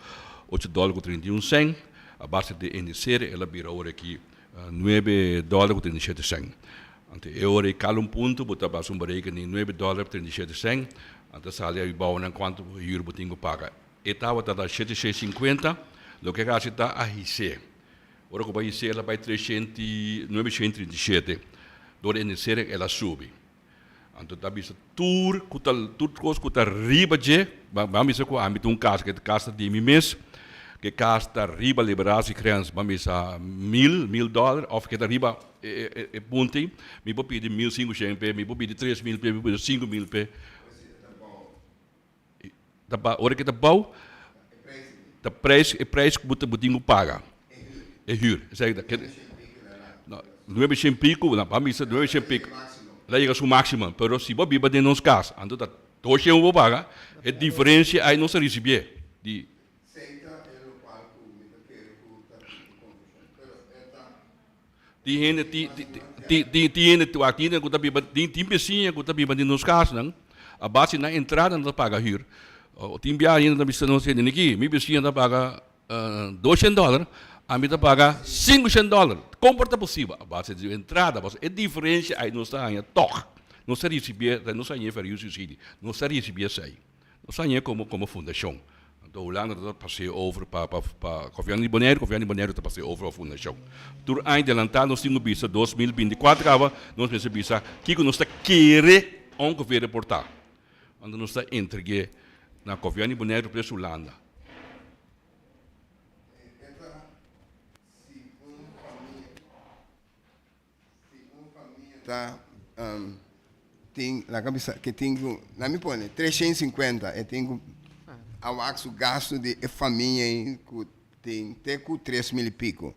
ocho dòler ku 31 sèn. A base di indisere el a bira ora aki nuebe dòler ku 37 sèn. Anto e ora ei kala un punto bo ta basa un berekening nuebe dòler 37 sèn anto sali abou nan kuantu huur bo tin ku paga. E tabata ta shete shei sinkuenta loke a hasi ta a his'é. Ora ku bo a his'é el a bai treshenti nuebe shei 37. Dor indisere el a subi. Anto ta bisa tur ku ta tur kos ku ta riba dje, ban bisa ku ami ta un kas, ke kas ta di mi mes, ke kas ta riba liberatiegrens, ban bisa mil, mil dòler, òf ke ta riba e e punto ei, mi por pidi mil sinku shen p'e, mi por pidi tres mil p'e, mi por pidi 5000 p'e. Ta ba ora ke ta bou, ta prijs e prijs ku bo ta bo tin ku paga, e hür. Esei ta ke no nuebe shen piku, no ban bisa nuebe shen piku, el a yega su máximo, pero si bo biba den nos kas, anto ta dos shen bo paga, e diferensia ei nos a risibié di. Tin hende tin tin tin tin hende wak tin hende ku ta biba tin tin bisiña ku ta biba den nos kasnan a base nan entrada nan ta paga hür. Tin biaha hende ta bisa nos hende niki mi bisiña ta paga doshen dòler ami ta paga sinkoshen dòler. Kon por ta posibel? A base di entrada pasobra e diferensia ei nos ta haña tòg. Nos ta risibié nos ta haña e verhuursubsidie nos ta risibié esei. Nos hañ'é komo komo fundashon. Anto Hulanda ta pas'é over pa pa pa Gobièrnu di Boneiru, Gobièrnu di Boneiru ta pas'é over pa fundashon. Tur aña delantá nos tin ku bisa 2024 kaba nos mester bisa kiko nos ta kere ongeveer reportá. Anto nos ta entreg'é na Gobièrnu di Boneiru pres Hulanda. Si un famia ta tin laga bisa ke tin ku na mi pone 350 e tin ku a wak su gastu di e famia ei ku tin te ku 3000 i piko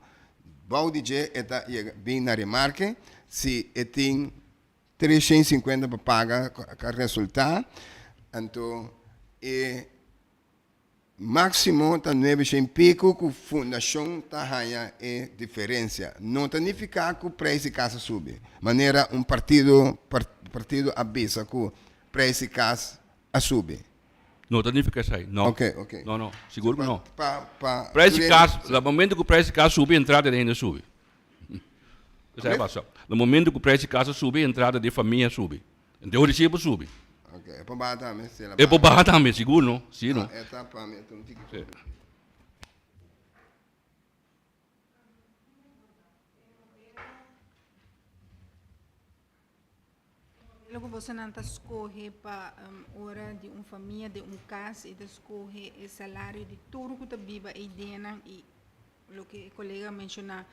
bou di dje e ta yega bin na remarke si e tin 350 pa paga ka resulta anto e Máksimo ta nuebe shen piku ku fundashon ta haña e diferensia. No ta nifiká ku preis di kas a subi, manera un partido partido a bisa ku preis di kas a subi. No ta nifiká esei, no. Oke, oke. No, no, sigur ku no. Pa, pa Preis di kas, na momento ku preis di kas subi, entrada di hende subi. Esei a pasa. Na momento ku preis di kas a subi, entrada di e famia a subi. Ente ora si e por subi. Ok, e por baha tambe? Si el a E por baha tambe, sigur no, si no. Ah, e ta pa mi, e ta un tiki. Si. Lo ku bosonan ta skohe pa ora di un famia den un kas i ta skohe e salario di tur ku ta biba ei dennan i loke e kolega a menshoná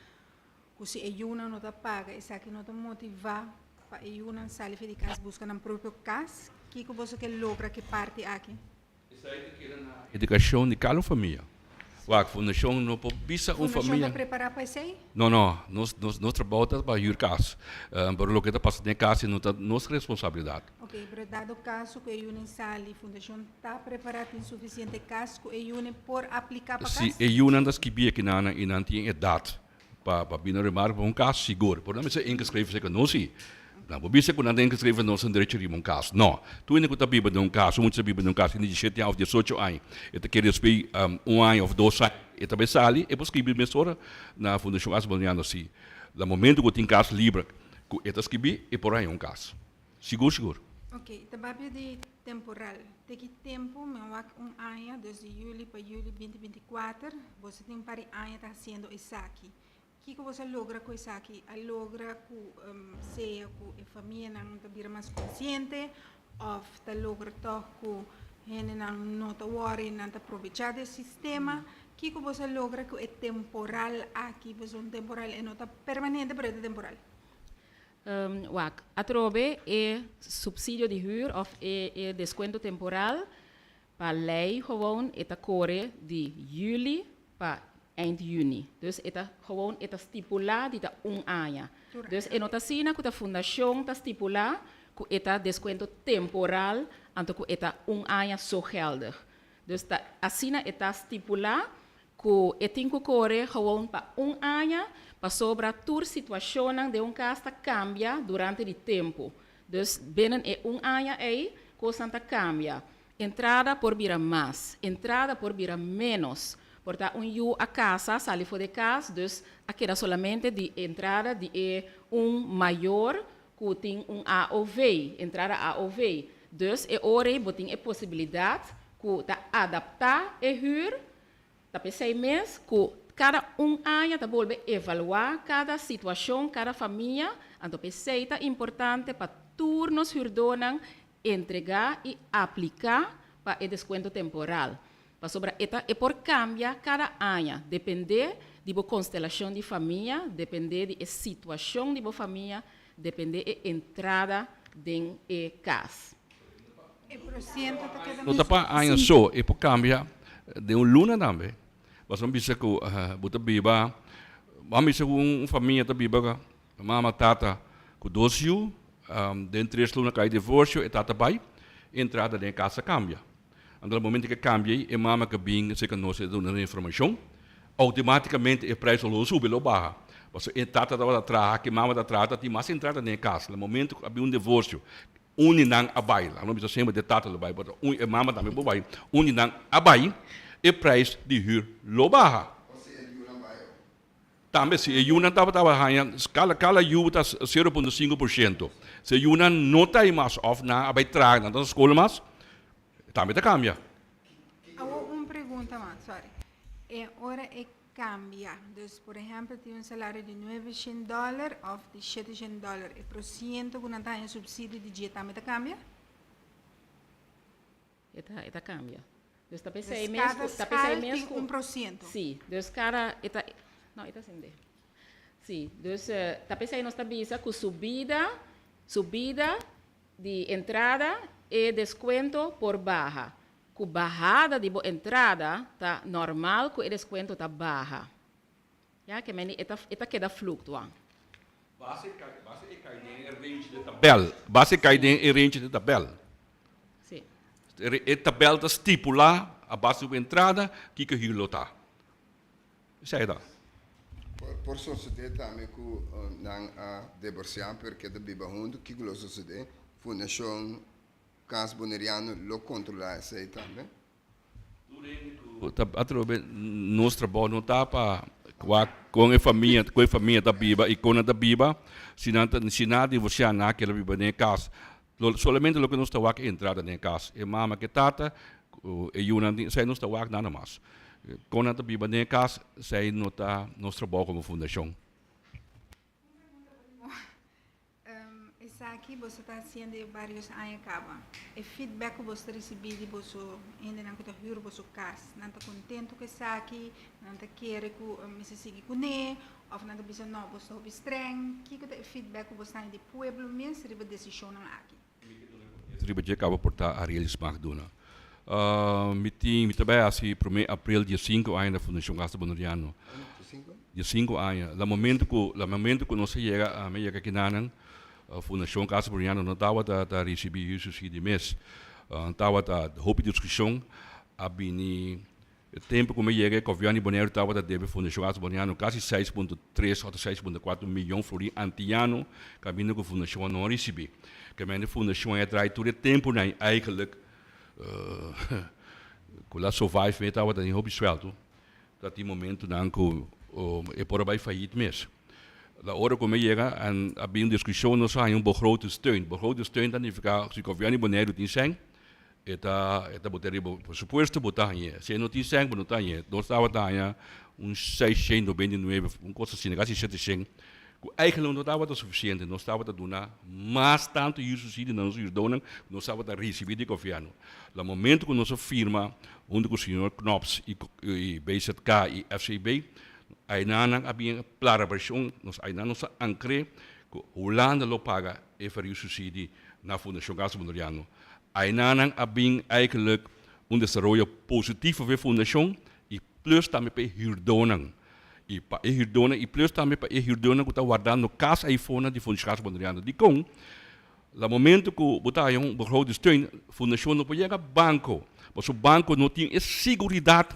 ku si e yunan no ta paga esaki no ta motivá pa e yunan sali for di kas buska nan propio kas. Kiko boso ke logra ku e parti aki? Esei ta keda na edukashon di kada un famia. Wak, fundashon no por bisa un Fundashon famia. ta prepará pa esei? No, no. Nos, nos, nos trabou ta pa hür kas. Pero loke ta pasa den e kas no ta nos responsabilidat. Ok, pero dado kaso ku e yunan sali, fundashon ta prepará, tin sufisiente kas ku e yunan por apliká pa kas? Si e yunan ta skibí akinan i nan tin edat Pa pa bini remark pa un kas, sigur. Por nan mester ingeschreven zeker no si. Nan por bisa ku nan ta ingeschreven nos tin derecho riba un kas. No. Tur hende ku ta biba den un kas, un mucha ta biba den un kas hende di shete aña òf diesocho aña, e ta kere despues un aña òf dos aña e ta bai sali, e por skibi mesora na Fundashon Asa Boneriano si. Na momento ku tin kas liber ku e ta skibi, e por haña un kas. Sigur sigur. Ok, ta papia di temporal. Te ki tempu? Mi a wak un aña, dus di juli pa juli binti 24. Boso tin un par di aña ta hasiendo esaki. Kiko boso a logra ku esaki? A logra ku sea ku e famianan ta bira mas konsiente òf ta logra tòg ku hendenan no ta wòri, nan ta probechá di e sistema? Kiko boso a logra ku e temporal aki? Pasobra un temporal e no ta permanente pero e ta temporal. Wak, atrobe e subsidio di huur of e e descuento temporal pa ley gewoon e ta core di juli pa eind juni. Dus e ta gewoon e ta stipula di ta un aña. Dus e no ta asina cu ta fundacion ta stipula cu e ta descuento temporal anto cu e ta un aña so geldig. Dus ta asina e ta stipula Ku e tin ku kore gewoon pa un aña pasobra tur situashonnan den un kas ta kambia durante di tempu. Dus binnen e un aña ei kosnan ta kambia. Entrada por bira mas, entrada por bira ménos. Por ta un yu a kasa, sali for di kas, dus a keda solamente di entrada di e un mayor ku tin un AOV, entrada AOV. Dus e ora ei bo tin e posibilidat ku ta adaptá e hür. Ta p'esei mes ku kada un aña ta bolbe evaluá kada situashon, kada famia, anto p'esei ta importante pa tur nos hürdónan entregá i apliká pa e deskuento temporal. Pasobra e ta e por kambia kada aña, dependé di bo konstelashon di famia, dependé di e situashon di bo famia, dependé e entrada den e kas. E porciento ta keda No ta pa aña so, e por kambia den un luna tambe. Pasobra mi bisa ku bo ta biba, bo a bisa ku un famia ta biba mama, tata ku dos yu, den tres luna kai divorsio, e tata bai, e entrada den e kas a kambia. Anto na momento ke kambia ei, e mama ke bin serka nos e duna nos informashon, outomatikamente e prijs lo subi, lo baha. Pasobra e tata tabata traha, ku e mama ta traha, ta tin mas entrada den e kas. Na momento ku a bin un divorsio, un di nan a bai, laga nos bisa semper di e tata lo bai, pero un e mama tambe por bai, un di nan a bai, e prijs di hür lo baha. Tambe si e yunan tabata haña, kala kala yu ta 0.5%. Si e yunan no ta ei mas òf nan a bai traha, nan ta na skol mas, tambe ta kambia. Awor un pregunta mas, sorry. E ora e kambia, dus por ehèmpel tin un salario di nueve shen dòler òf di shete shen dòler, e prosiento ku nan ta haña supsidio di dje tambe ta kambia? E ta, e ta kambia. Dus ta Dus p'esei mes kada ku, ta p'esei skal mes tin ku, un prosiento. sí, dus kada, e ta, no, e ta sende. Sí, dus ta p'esei nos ta bisa ku subida, subida di entrada e deskuento por baha. Ku bahada di bo entrada ta normal ku e deskuento ta baha. Ya ke meni e ta e ta keda fluktua. Base base e kai den e range di tabel. Base e kai den e range di tabel. Sí. E tabel ta stipulá a base di bo entrada kiko hür lo ta. Esei ta. Por por sosodé tambe ku nan a divorsiá pero keda biba huntu, kiko lo sosodé? Fundashon Kas Boneriano lo kontrolá esei tambe? Tur hende ku ta atrobe nos trabou no ta pa wak kon e famia kon e famia ta biba i kon nan ta biba, si nan ta si nan a divorsiá nan a keda biba den e kas. Lo solamente loke nos ta wak e entrada den e kas, e mama ku e tata ku e yunan tin esei nos ta wak nada mas. Kon nan ta biba den e kas esei no ta nos trabou komo fundashon. Esaki boso ta hasiendo e varios aña caba. E feedback cu boso ta ricibi di boso hendenan cu ta huur boso cas, nan ta contento cu esaki? Nan ta kere cu mester sigui cune? Of nan ta bisa no, boso ta hopi streng? Kico ta e feedback cu boso ta haña di pueblo mes riba decisionnan aki? Riba dje caba por ta Ariel Smaak duna. Mi tin, mi ta bay haci prome april dia sinku aña na Fundacion Casa Boneriano. Dia sinku aña. La momento cu, la momento cu nos a yega, ami a yega kinanan, Fundacion Casa Boneriano no tabata ta ricibi huursubsidie mes. Tabata hopi discusion a bini. E tempu ku mi yega e gobièrnu di Boneiru tabata debe Fundashon Arte Boneiano kasi 6.3 òf 6.4 miyon florin antiano kaminda ku fundashon a no risibí. Kemende fundashon a drai tur e tempunan eigenlijk ku la survive mi tabata den hopi suèltu. Ta tin momentunan ku e por a bai fayit mes. La ora ku mi yega a bin un diskushon nos a haña un begrotingssteun. Begrotingssteun ta nifiká si gobièrnu di Boneiru tin sèn E ta e ta bota riba bo presupuesto, bo ta hañ'é. Si e no tin sèn, bo no ta hañ'é. Nos tabata haña un seishent nobenta i nuebe, un kos asina, kasi sheteshent, ku eigenlik no tabata sufisiente. Nos tabata duna mas tantu huursubsidie na nos huurdonan ku nos tabata risibí di gobièrnu. Na momento ku nos a firma huntu ku señor Knops i i BZK i FCB, ainan nan a bin plarabrashon, nos ainan nos a ankr'é ku Hulanda lo paga e verhuursubsidie na Fundashon Casa Boneriano. Ainanan a bin eigenlijk un desaroyo positivo pa e fundashon i plus tambe pa e hürdónan. I pa e hürdónan i plus tambe pa e hürdónan ku ta wardando kas aifonan di Fundashon Casa Boneriano. Dikon? Na momento ku bo ta haña un begrotingssteun, fundashon no por yega banko, pasobra banko no tin e siguridat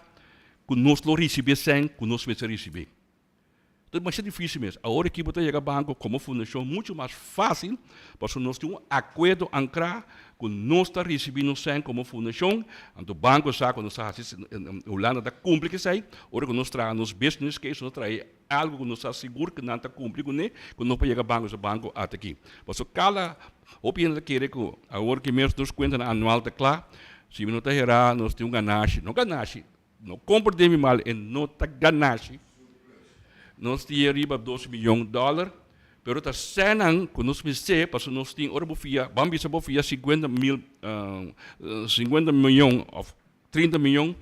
ku nos lo risibí e sèn ku nos mester risibí. Ta masha difícil mes. Awor aki bo ta yega banco como fundacion mucho mas fácil, pasobra nos tin un acuerdo ancra cu nos ta ricibi nos cen como fundacion, anto banco sa cu nos ta haci, Hulanda ta cumpli cu esey, ora cu nos traha nos business case nos traha algo cu nos ta sigur cu nan ta cumpli cune, cu nos por yega banco, so banco ata aki. Pasobra cada hopi hende ta kere cu awor ki mes nos cuentanan anual ta cla, si mi no ta hera nos tin un ganashi, no ganashi, No comprende mi mal, e no ta ganashi. Nos tin riba 2 miyon dollar, pero ta senan ku nos mester pasobra nos tin ora bo fia, ban bisa bo fia 50 mil, 50 miyon of 30 miyon,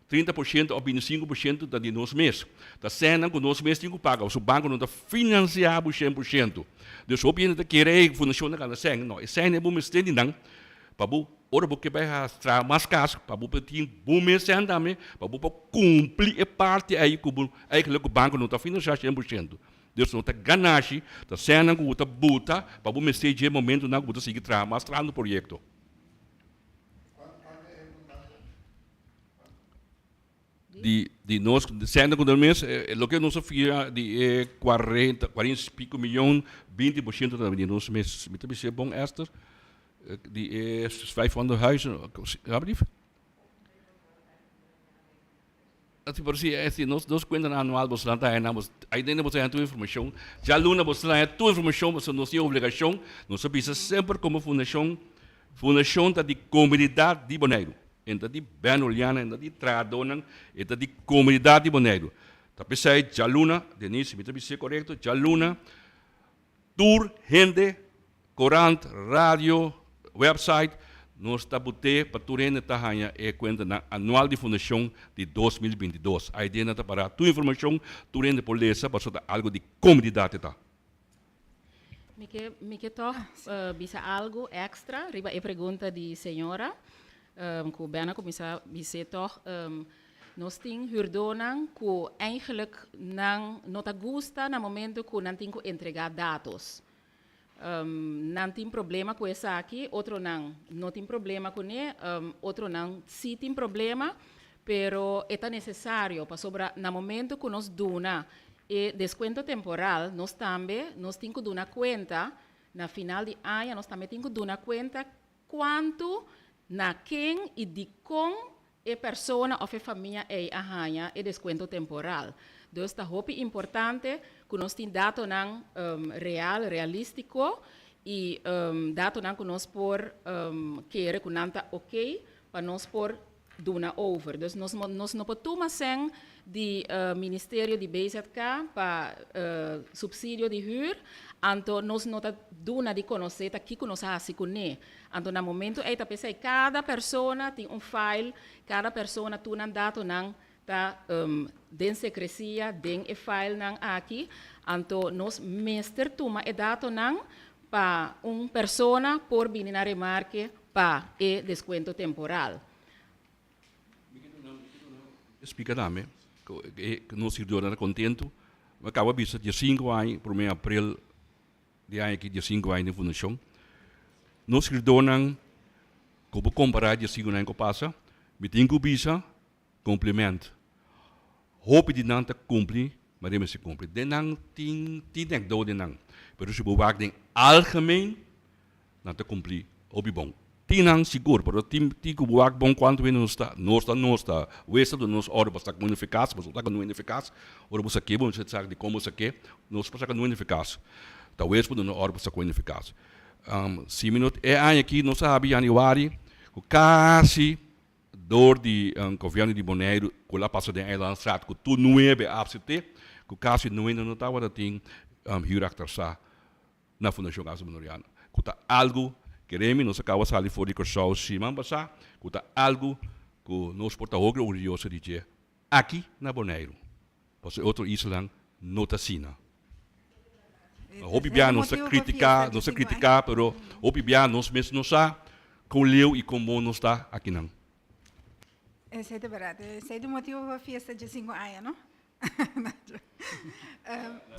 30% of 25% ta di nos mes. Ta senan ku nos mes tin ku paga, pasobra banko no ta financia bo 100%. Dus hopi hende ta kere, ey, fundashon ta gana sen. No, e sen e bo mester di nan pa bo Ora bo ke bai hastra mas kas pa bo por tin bo mes sèn tambe pa bo por kumpli e parti ei ku bo eigentlik ku banko no ta finansiá 100%. Dus no ta ganashi, ta sènnan ku bo ta buta pa bo mester dje momentunan ku bo ta sigui traha mas trahando proyekto. Di di nos sende ku nos mes loke nos a fia di e 40 40 i piko miyon 20% ta di nos mes. Mi ta bisa e bon, Esther? Di e 500 huizen, alsjeblieft. Así por si es nos nos kuentanan anual boso nan ta haña nan bos ahí dentro boso ta haña tur informashon. Djaluna boso ta haña tur informashon pasobra nos tin obligashon. Nos a bisa semper komo fundashon, fundashon ta di komunidat di Boneiru. E ta di Ben Juliana, e ta di trahadónan, e ta di komunidat di Boneiru. Ta p'esei djaluna, Denise mi ta bis'é korekto, djaluna tur hende, korant, radio, website, nos ta but'é pa tur hende ta haña e kuentanan anual di fundashon di 2022. Aidé nan ta pará tur informashon, tur hende por lesa pasobra ta algu di komunidat e ta. Mi ke mi ke tòg bisa algu èkstra riba e pregunta di señora ku Ben a kuminsá bis'é tòg. Nos tin hürdónan ku eigenlijk nan no ta gusta na momento ku nan tin ku entregá datos. Nan tin problema ku esaki, otronan no tin problema kuné, otronan sí tin problema, pero e ta nesesario pasobra na momento ku nos duna e deskuento temporal nos tambe nos tin ku duna kuenta na final di aña nos tambe tin ku duna kuenta kuantu na ken i dikon e persona òf e famia ei a haña e deskuento temporal. Dus ta hopi importante ku nos tin datonan real, realístiko i datonan ku nos por kere ku nan ta oké pa nos por duna over. Dus nos nos no por tuma sèn di ministerio di BZK pa supsidio di hür, anto nos no ta duna di konosé ta kiko nos a hasi kuné. Anto na momento ei ta p'esei kada persona tin un file, kada persona tur nan datonan ta den sekresia den e filenan aki, anto nos mester tuma e datonan pa un persona por bini na remarke pa e deskuento temporal. Mi ke duna mi ke duna un splika tambe ku e nos sirbidornan ta kontentu. Mi a kaba bisa diesinku aña promé aprel di aña aki diesinku aña den fundashon. Nos sirbidornan ku bo kompará diesinku aña ku pasa mi tin ku bisa Compliment. Hopi di nan ta cumpli manera mester cumpli. Den nan tin tin nekdo den nan. Pero si bo wak den algemeen nan ta cumpli hopi bon. Tin nan sigur pero tin tin cu bo wak bon cuanto hende nos ta nos ta nos ta wester duna nos ordo pa saca un eficaz pasobra bo saca un eficaz ora bo sake bo mester sa dicon bo sake nos por saca un eficaz ta wes por duna ordo pa saca un eficaz. Si mi no e aña aki nos a habi januari cu casi Dor di gobièrnu di Boneiru ku la pasa den Eilandstraat ku tur nuebe a apsept'é, ku kasi nuende no tabata tin hür aktrasá na Fundashon Casa Boneriano, ku ta algu, kere mi, nos a kaba sali for di Kòrsou siman pasá, ku ta algu ku nos por ta hopi orguyoso di dje aki na Boneiru, pasobra e otro islanan no ta asina. Hopi bia nos ta kritiká, nos ta kritiká, pero hopi bia nos mes no sa kon leu i kon bon nos ta akinan. Esei ta bèrdat. Esei ta motibu pa fiesta dje sinku aña, no?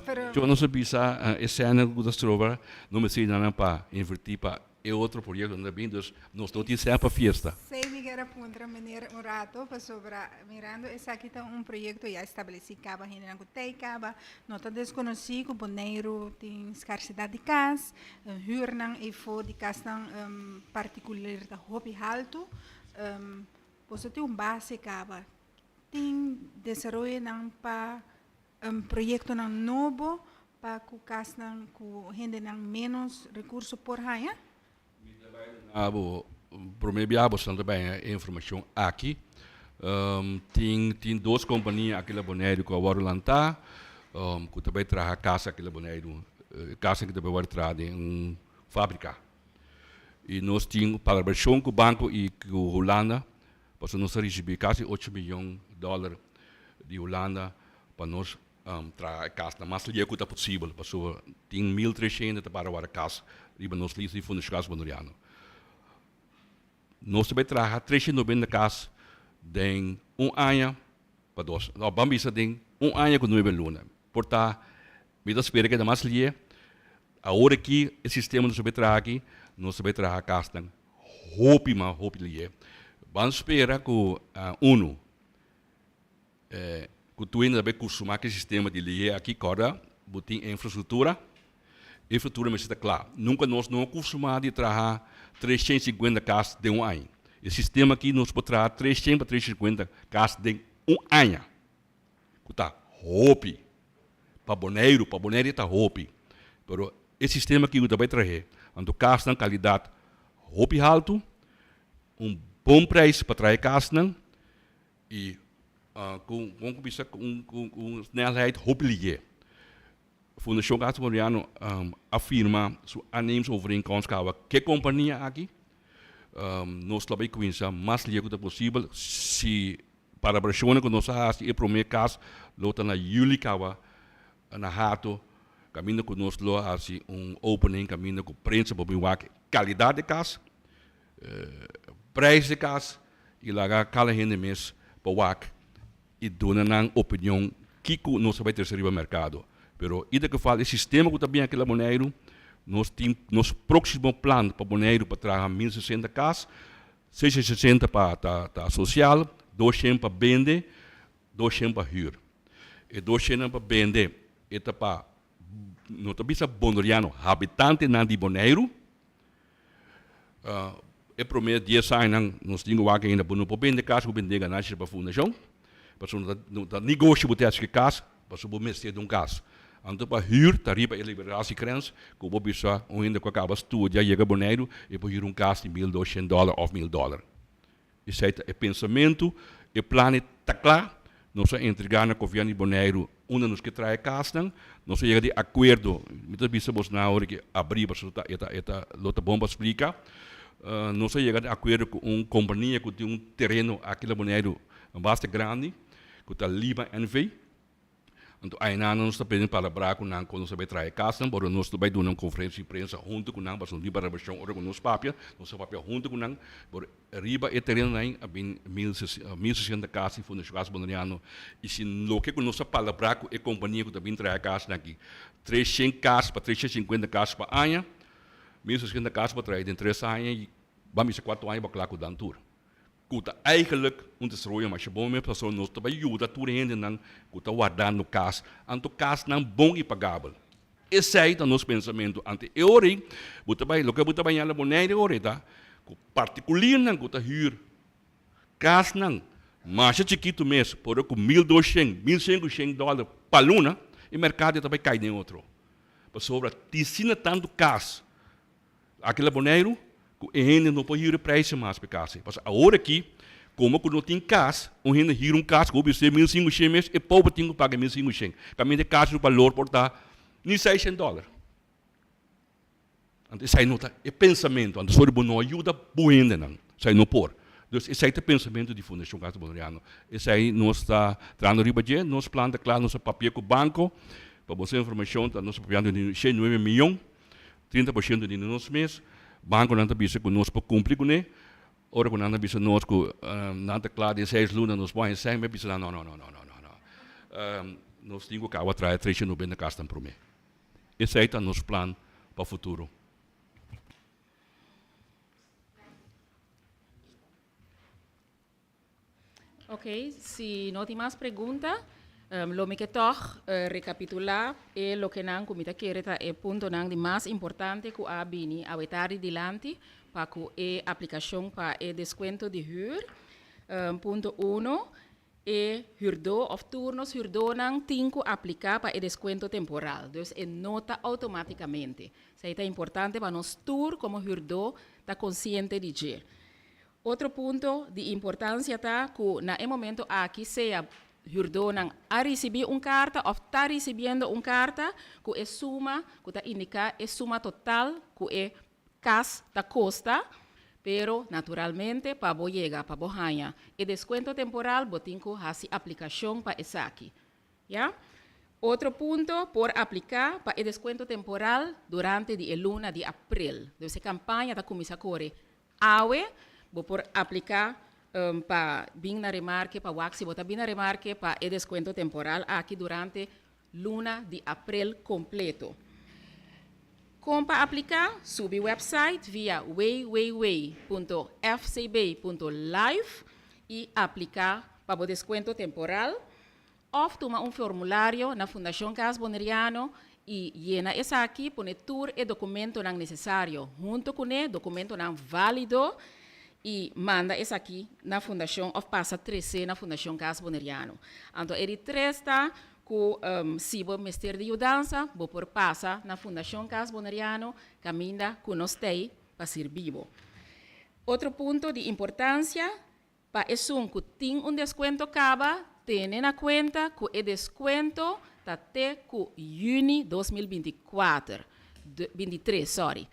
Pero. Yo nos a bisa e sèna ku ta stroba, no mester nan pa invertí pa E otro proyecto no ta bin, dus nos no tin sèn pa fiesta. Sey mi kier a puntra meneer un rato pasobra mirando esaki ta un proyecto ya estableci caba hendenan cu tey caba no ta desconoci cu Boneiru tin scarcidad di cas, huurnan eyfo di casnan particular ta hopi halto, boso tin un base caba, tin desaroyonan pa Proyektonan nobo pa ku kasnan ku hendenan ménos rekurso por haña. Mi ta bai duna bo promé biaha boso ta bai haña e informashon aki. Tin tin dos kompania aki na Boneiru ku a wòrdu lantá ku ta bai traha kas aki na Boneiru. E kasnan ku ta bai wòrdu traha den un fábrika. I nos tin palabrashon ku banko i ku Hulanda Pasobra nos a risibí kasi ocho miyon dòler di Hulanda pa nos traha e kasnan mas lieu ku ta posibel, pasobra tin 1300 ta para wara kas riba nos lista di Fundashon Kas Boneriano. Nos ta bai traha 390 kas den un aña pa dos, no, ban bisa den un aña ku nuebe luna. Por ta, mi ta spera keda mas lieu. Awor aki e sistema nos ta bai traha aki, nos ta bai traha kasnan Hopi mas hopi lié. Ban spera ku unu. Ku tur hende ta bay kustumá ku e sistema di lihé aki, kòrda bo tin e infrastruktura, infrastruktura mester ta kla. Nunka nos no a kustumá di traha 350 kas den un aña. E sistema aki nos por traha 300 pa 350 kas den un aña, ku ta hopi pa Boneiru, pa Boneiru e ta hopi. Pero e sistema aki ku ta bay trah'é, anto kasnan kalidat hopi haltu, un bon prijs pa traha e kasnan i ku kon ku bisa ku un snelheid hopi lihe. Fundashon Casa Boneriano a firma su aanneemsovereenkomst kaba ke kompania aki. Nos lo bai kuminsa mas lihe ku ta posibel. Si palabrashonnan ku nos a hasi e prome kas lo ta na yuli kaba na Hato kaminda ku nos lo hasi un opening kaminda ku prensa por bin wak kalidat di kas. Prijs di kas i laga kada hende mes pa wak i duna nan opinion kiko nos ta bai trese riba merkado. Pero ieder geval e sistema ku ta bin aki la Boneiru, nos tin nos próksimo plan pa Boneiru pa traha 1060 kas, 660 pa ta ta sosial, 200 pa bende, 200 pa hür. E 200 nan pa bende e ta pa no ta bisa boneriano, habitantenan di Boneiru. E prome dies añanan nos tin ku wak ainda bo no por bende kas ku bende ganashi pa fundashon pasobra no ta negoshi bo ta hasi ku e kas pasobra bo mester di un kas. Anto pa hür ta riba e liberalisiegrens ku bo bisa un hende ku a kaba studia yega Boneiru e por hür un kas di 1200 dòler òf 1000 dòler. Esei ta e pensamentu, e plan ta kla, nos a entregá na gobièrnu di Boneiru unda nos ke traha e kasnan, nos a yega di akuerdo, mi ta bisa bos nan ora ki abrí pasobra e ta e ta lo ta bon pa splika, nos a yega di akuerdo ku un kompania ku tin un tereno aki na Boneiru basta grandi ku ta Lima NV. Anto ainan nos ta pende palabrá ku nan kon nos ta bai traha e kasnan, pero nos ta bai duna un konferensia di prensa huntu ku nan pasobra no tin palabrashon ora ku nos papia, nos ta papia huntu ku nan, pero riba e terenonan a bin 1060 kas di Fundashon Kas Boneriano i si loke ku nos a palabrá ku e kompania ku ta bin traha e kasnan aki, 300 kas pa 350 kas pa aña, 1060 kas pa traha den tres aña i ban bisa kuater aña pa kla ku dan tur. Ku ta eigenlijk un desaroyo masha bon mes pasobra nos ta bai yuda tur hendenan ku ta wardando kas, anto kasnan bon i pagabel. Esei ta nos pensamentu. Ante e ora ei bo ta bai, loke bo ta bai ña na Bonaire e ora ei ta ku partikulirnan ku ta hür kasnan masha chikitu mes por ku 1200, 1500 dòler pa luna, e merkado ta bai kai den otro. Pasobra tin asina tantu kas Aki na Boneiru ku e hende no por hira prijzen mas pa e kas ei. Pasobra awor aki, komo ku no tin kas, un hende hira un kas ku hopi ser 1500 mes, e pober tin ku paga 1500. Kaminda e kas su balor por ta ni 600 dòler. Anto esei no ta e pensamentu. Anto sori bo no a yuda bo hendenan. Esei no por. Dus esei ta e pensamentu di Fundashon Casa Boneriano. Esei nos ta trahando riba dje. Nos plan ta kla, nos a papia ku banko. Pa boso informashon ta nos a papiando di 109 miyon. 30% di nos mes, bankonan ta bisa ku nos por kumpli kuné, ora ku nan ta bisa nos ku nan ta kla den seis luna nos por haña sèn, mi a bisa nan no no no no no no no nos tin ku kaba traha 390 kasnan promé. Esei ta nos plan pa futuro. Ok, si no tin mas pregunta, lo mi ke tòg rekapitulá e lokenan ku mi ta kere ta e puntonan di mas importante ku a bini awe tardi dilanti pa ku e aplikashon pa e deskuento di hür. Punto uno, e hürdó òf tur nos hürdónan tin ku apliká pa e deskuento temporal, dus e no ta outomátikamente. Esei ta importante pa nos tur komo hürdó ta konsiente di dje. Otro punto di importancia ta cu na e momento aki sea huurdonan a ricibi un carta of ta ricibiendo un carta cu e suma cu ta indica e suma total cu e cas ta costa, pero naturalmente pa bo yega pa bo haña e descuento temporal bo tin cu haci aplicacion pa esaki. Ya. Otro punto, por apliká pa e deskuento temporal durante di e luna di aprel. Dus e kampaña ta kuminsá kore awe. Bo por apliká pa bin na remarke pa wak si bo ta bin na remarke pa e deskuento temporal aki durante luna di aprel kompleto. Kon pa apliká? Subi wèpsait via www.fcb.live i apliká pa bo deskuento temporal. Òf tuma un formulario na Fundashon Cas Boneriano i yena esaki, pone tur e dokumentonan nesesario huntu kuné, dokumentonan válido, i manda esaki na Fundashon òf pasa tres'é na Fundashon Cas Boneriano. Anto e di tres ta ku si bo mester di yudansa, bo por pasa na Fundashon Cas Boneriano kaminda ku nos t'ei pa sirbi bo. Otro punto di importansia, Pa esun ku tin un deskuento kaba, tene na kuenta ku e deskuento ta te ku yüni 2024, 23, sorry.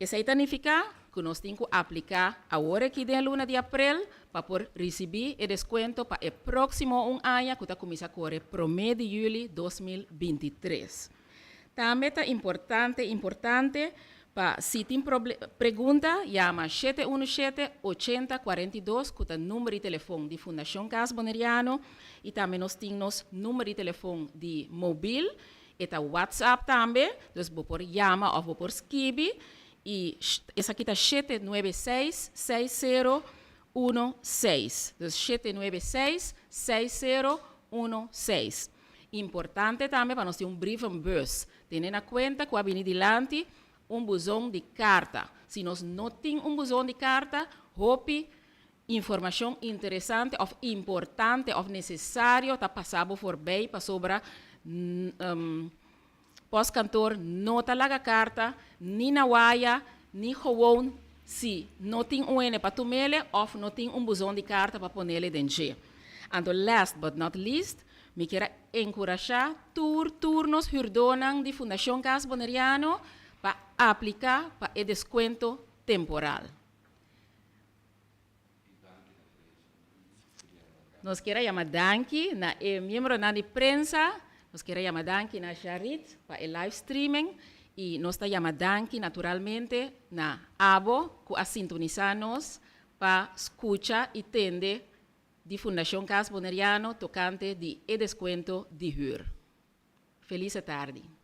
Esei ta nifiká ku nos tin ku apliká awor aki den luna di aprel pa por risibí e deskuento pa e próksimo un aña ku ta kuminsá kore promé di yüli 2023. Tambe ta importante importante pa si tin pregunta yama 717 80 42 ku ta number di telefon di Fundashon Cas Boneriano i tambe nos tin nos number di telefon di mobil, e ta WhatsApp tambe, dus bo por yama òf bo por skibi i esaki ta 796 6016, dus 796 6016. Importante tambe pa nos tin un brievenbus. Tene na kuenta ku a bini dilanti un buzon di karta. Si nos no tin un buzon di karta, hopi informashon interesante òf importante òf nesesario ta pasa bo forbei pasobra Postkantoor no ta laga karta ni na waya ni gewoon si no tin un hende pa tumele òf no tin un buzon di karta pa ponele den dje. Anto last but not least, mi kier a enkurashá tur tur nos hürdónan di Fundashon Cas Boneriano pa apliká pa e deskuento temporal. Nos kier a yama danki na e miembronan di prensa, nos kier a yama danki na Jarit pa e live streaming y nos ta yama danki naturalmente na abo cu a sintonisa nos pa scucha y tende di Fundacion Cas Boneriano tocante di e descuento di huur. Feliz tardi.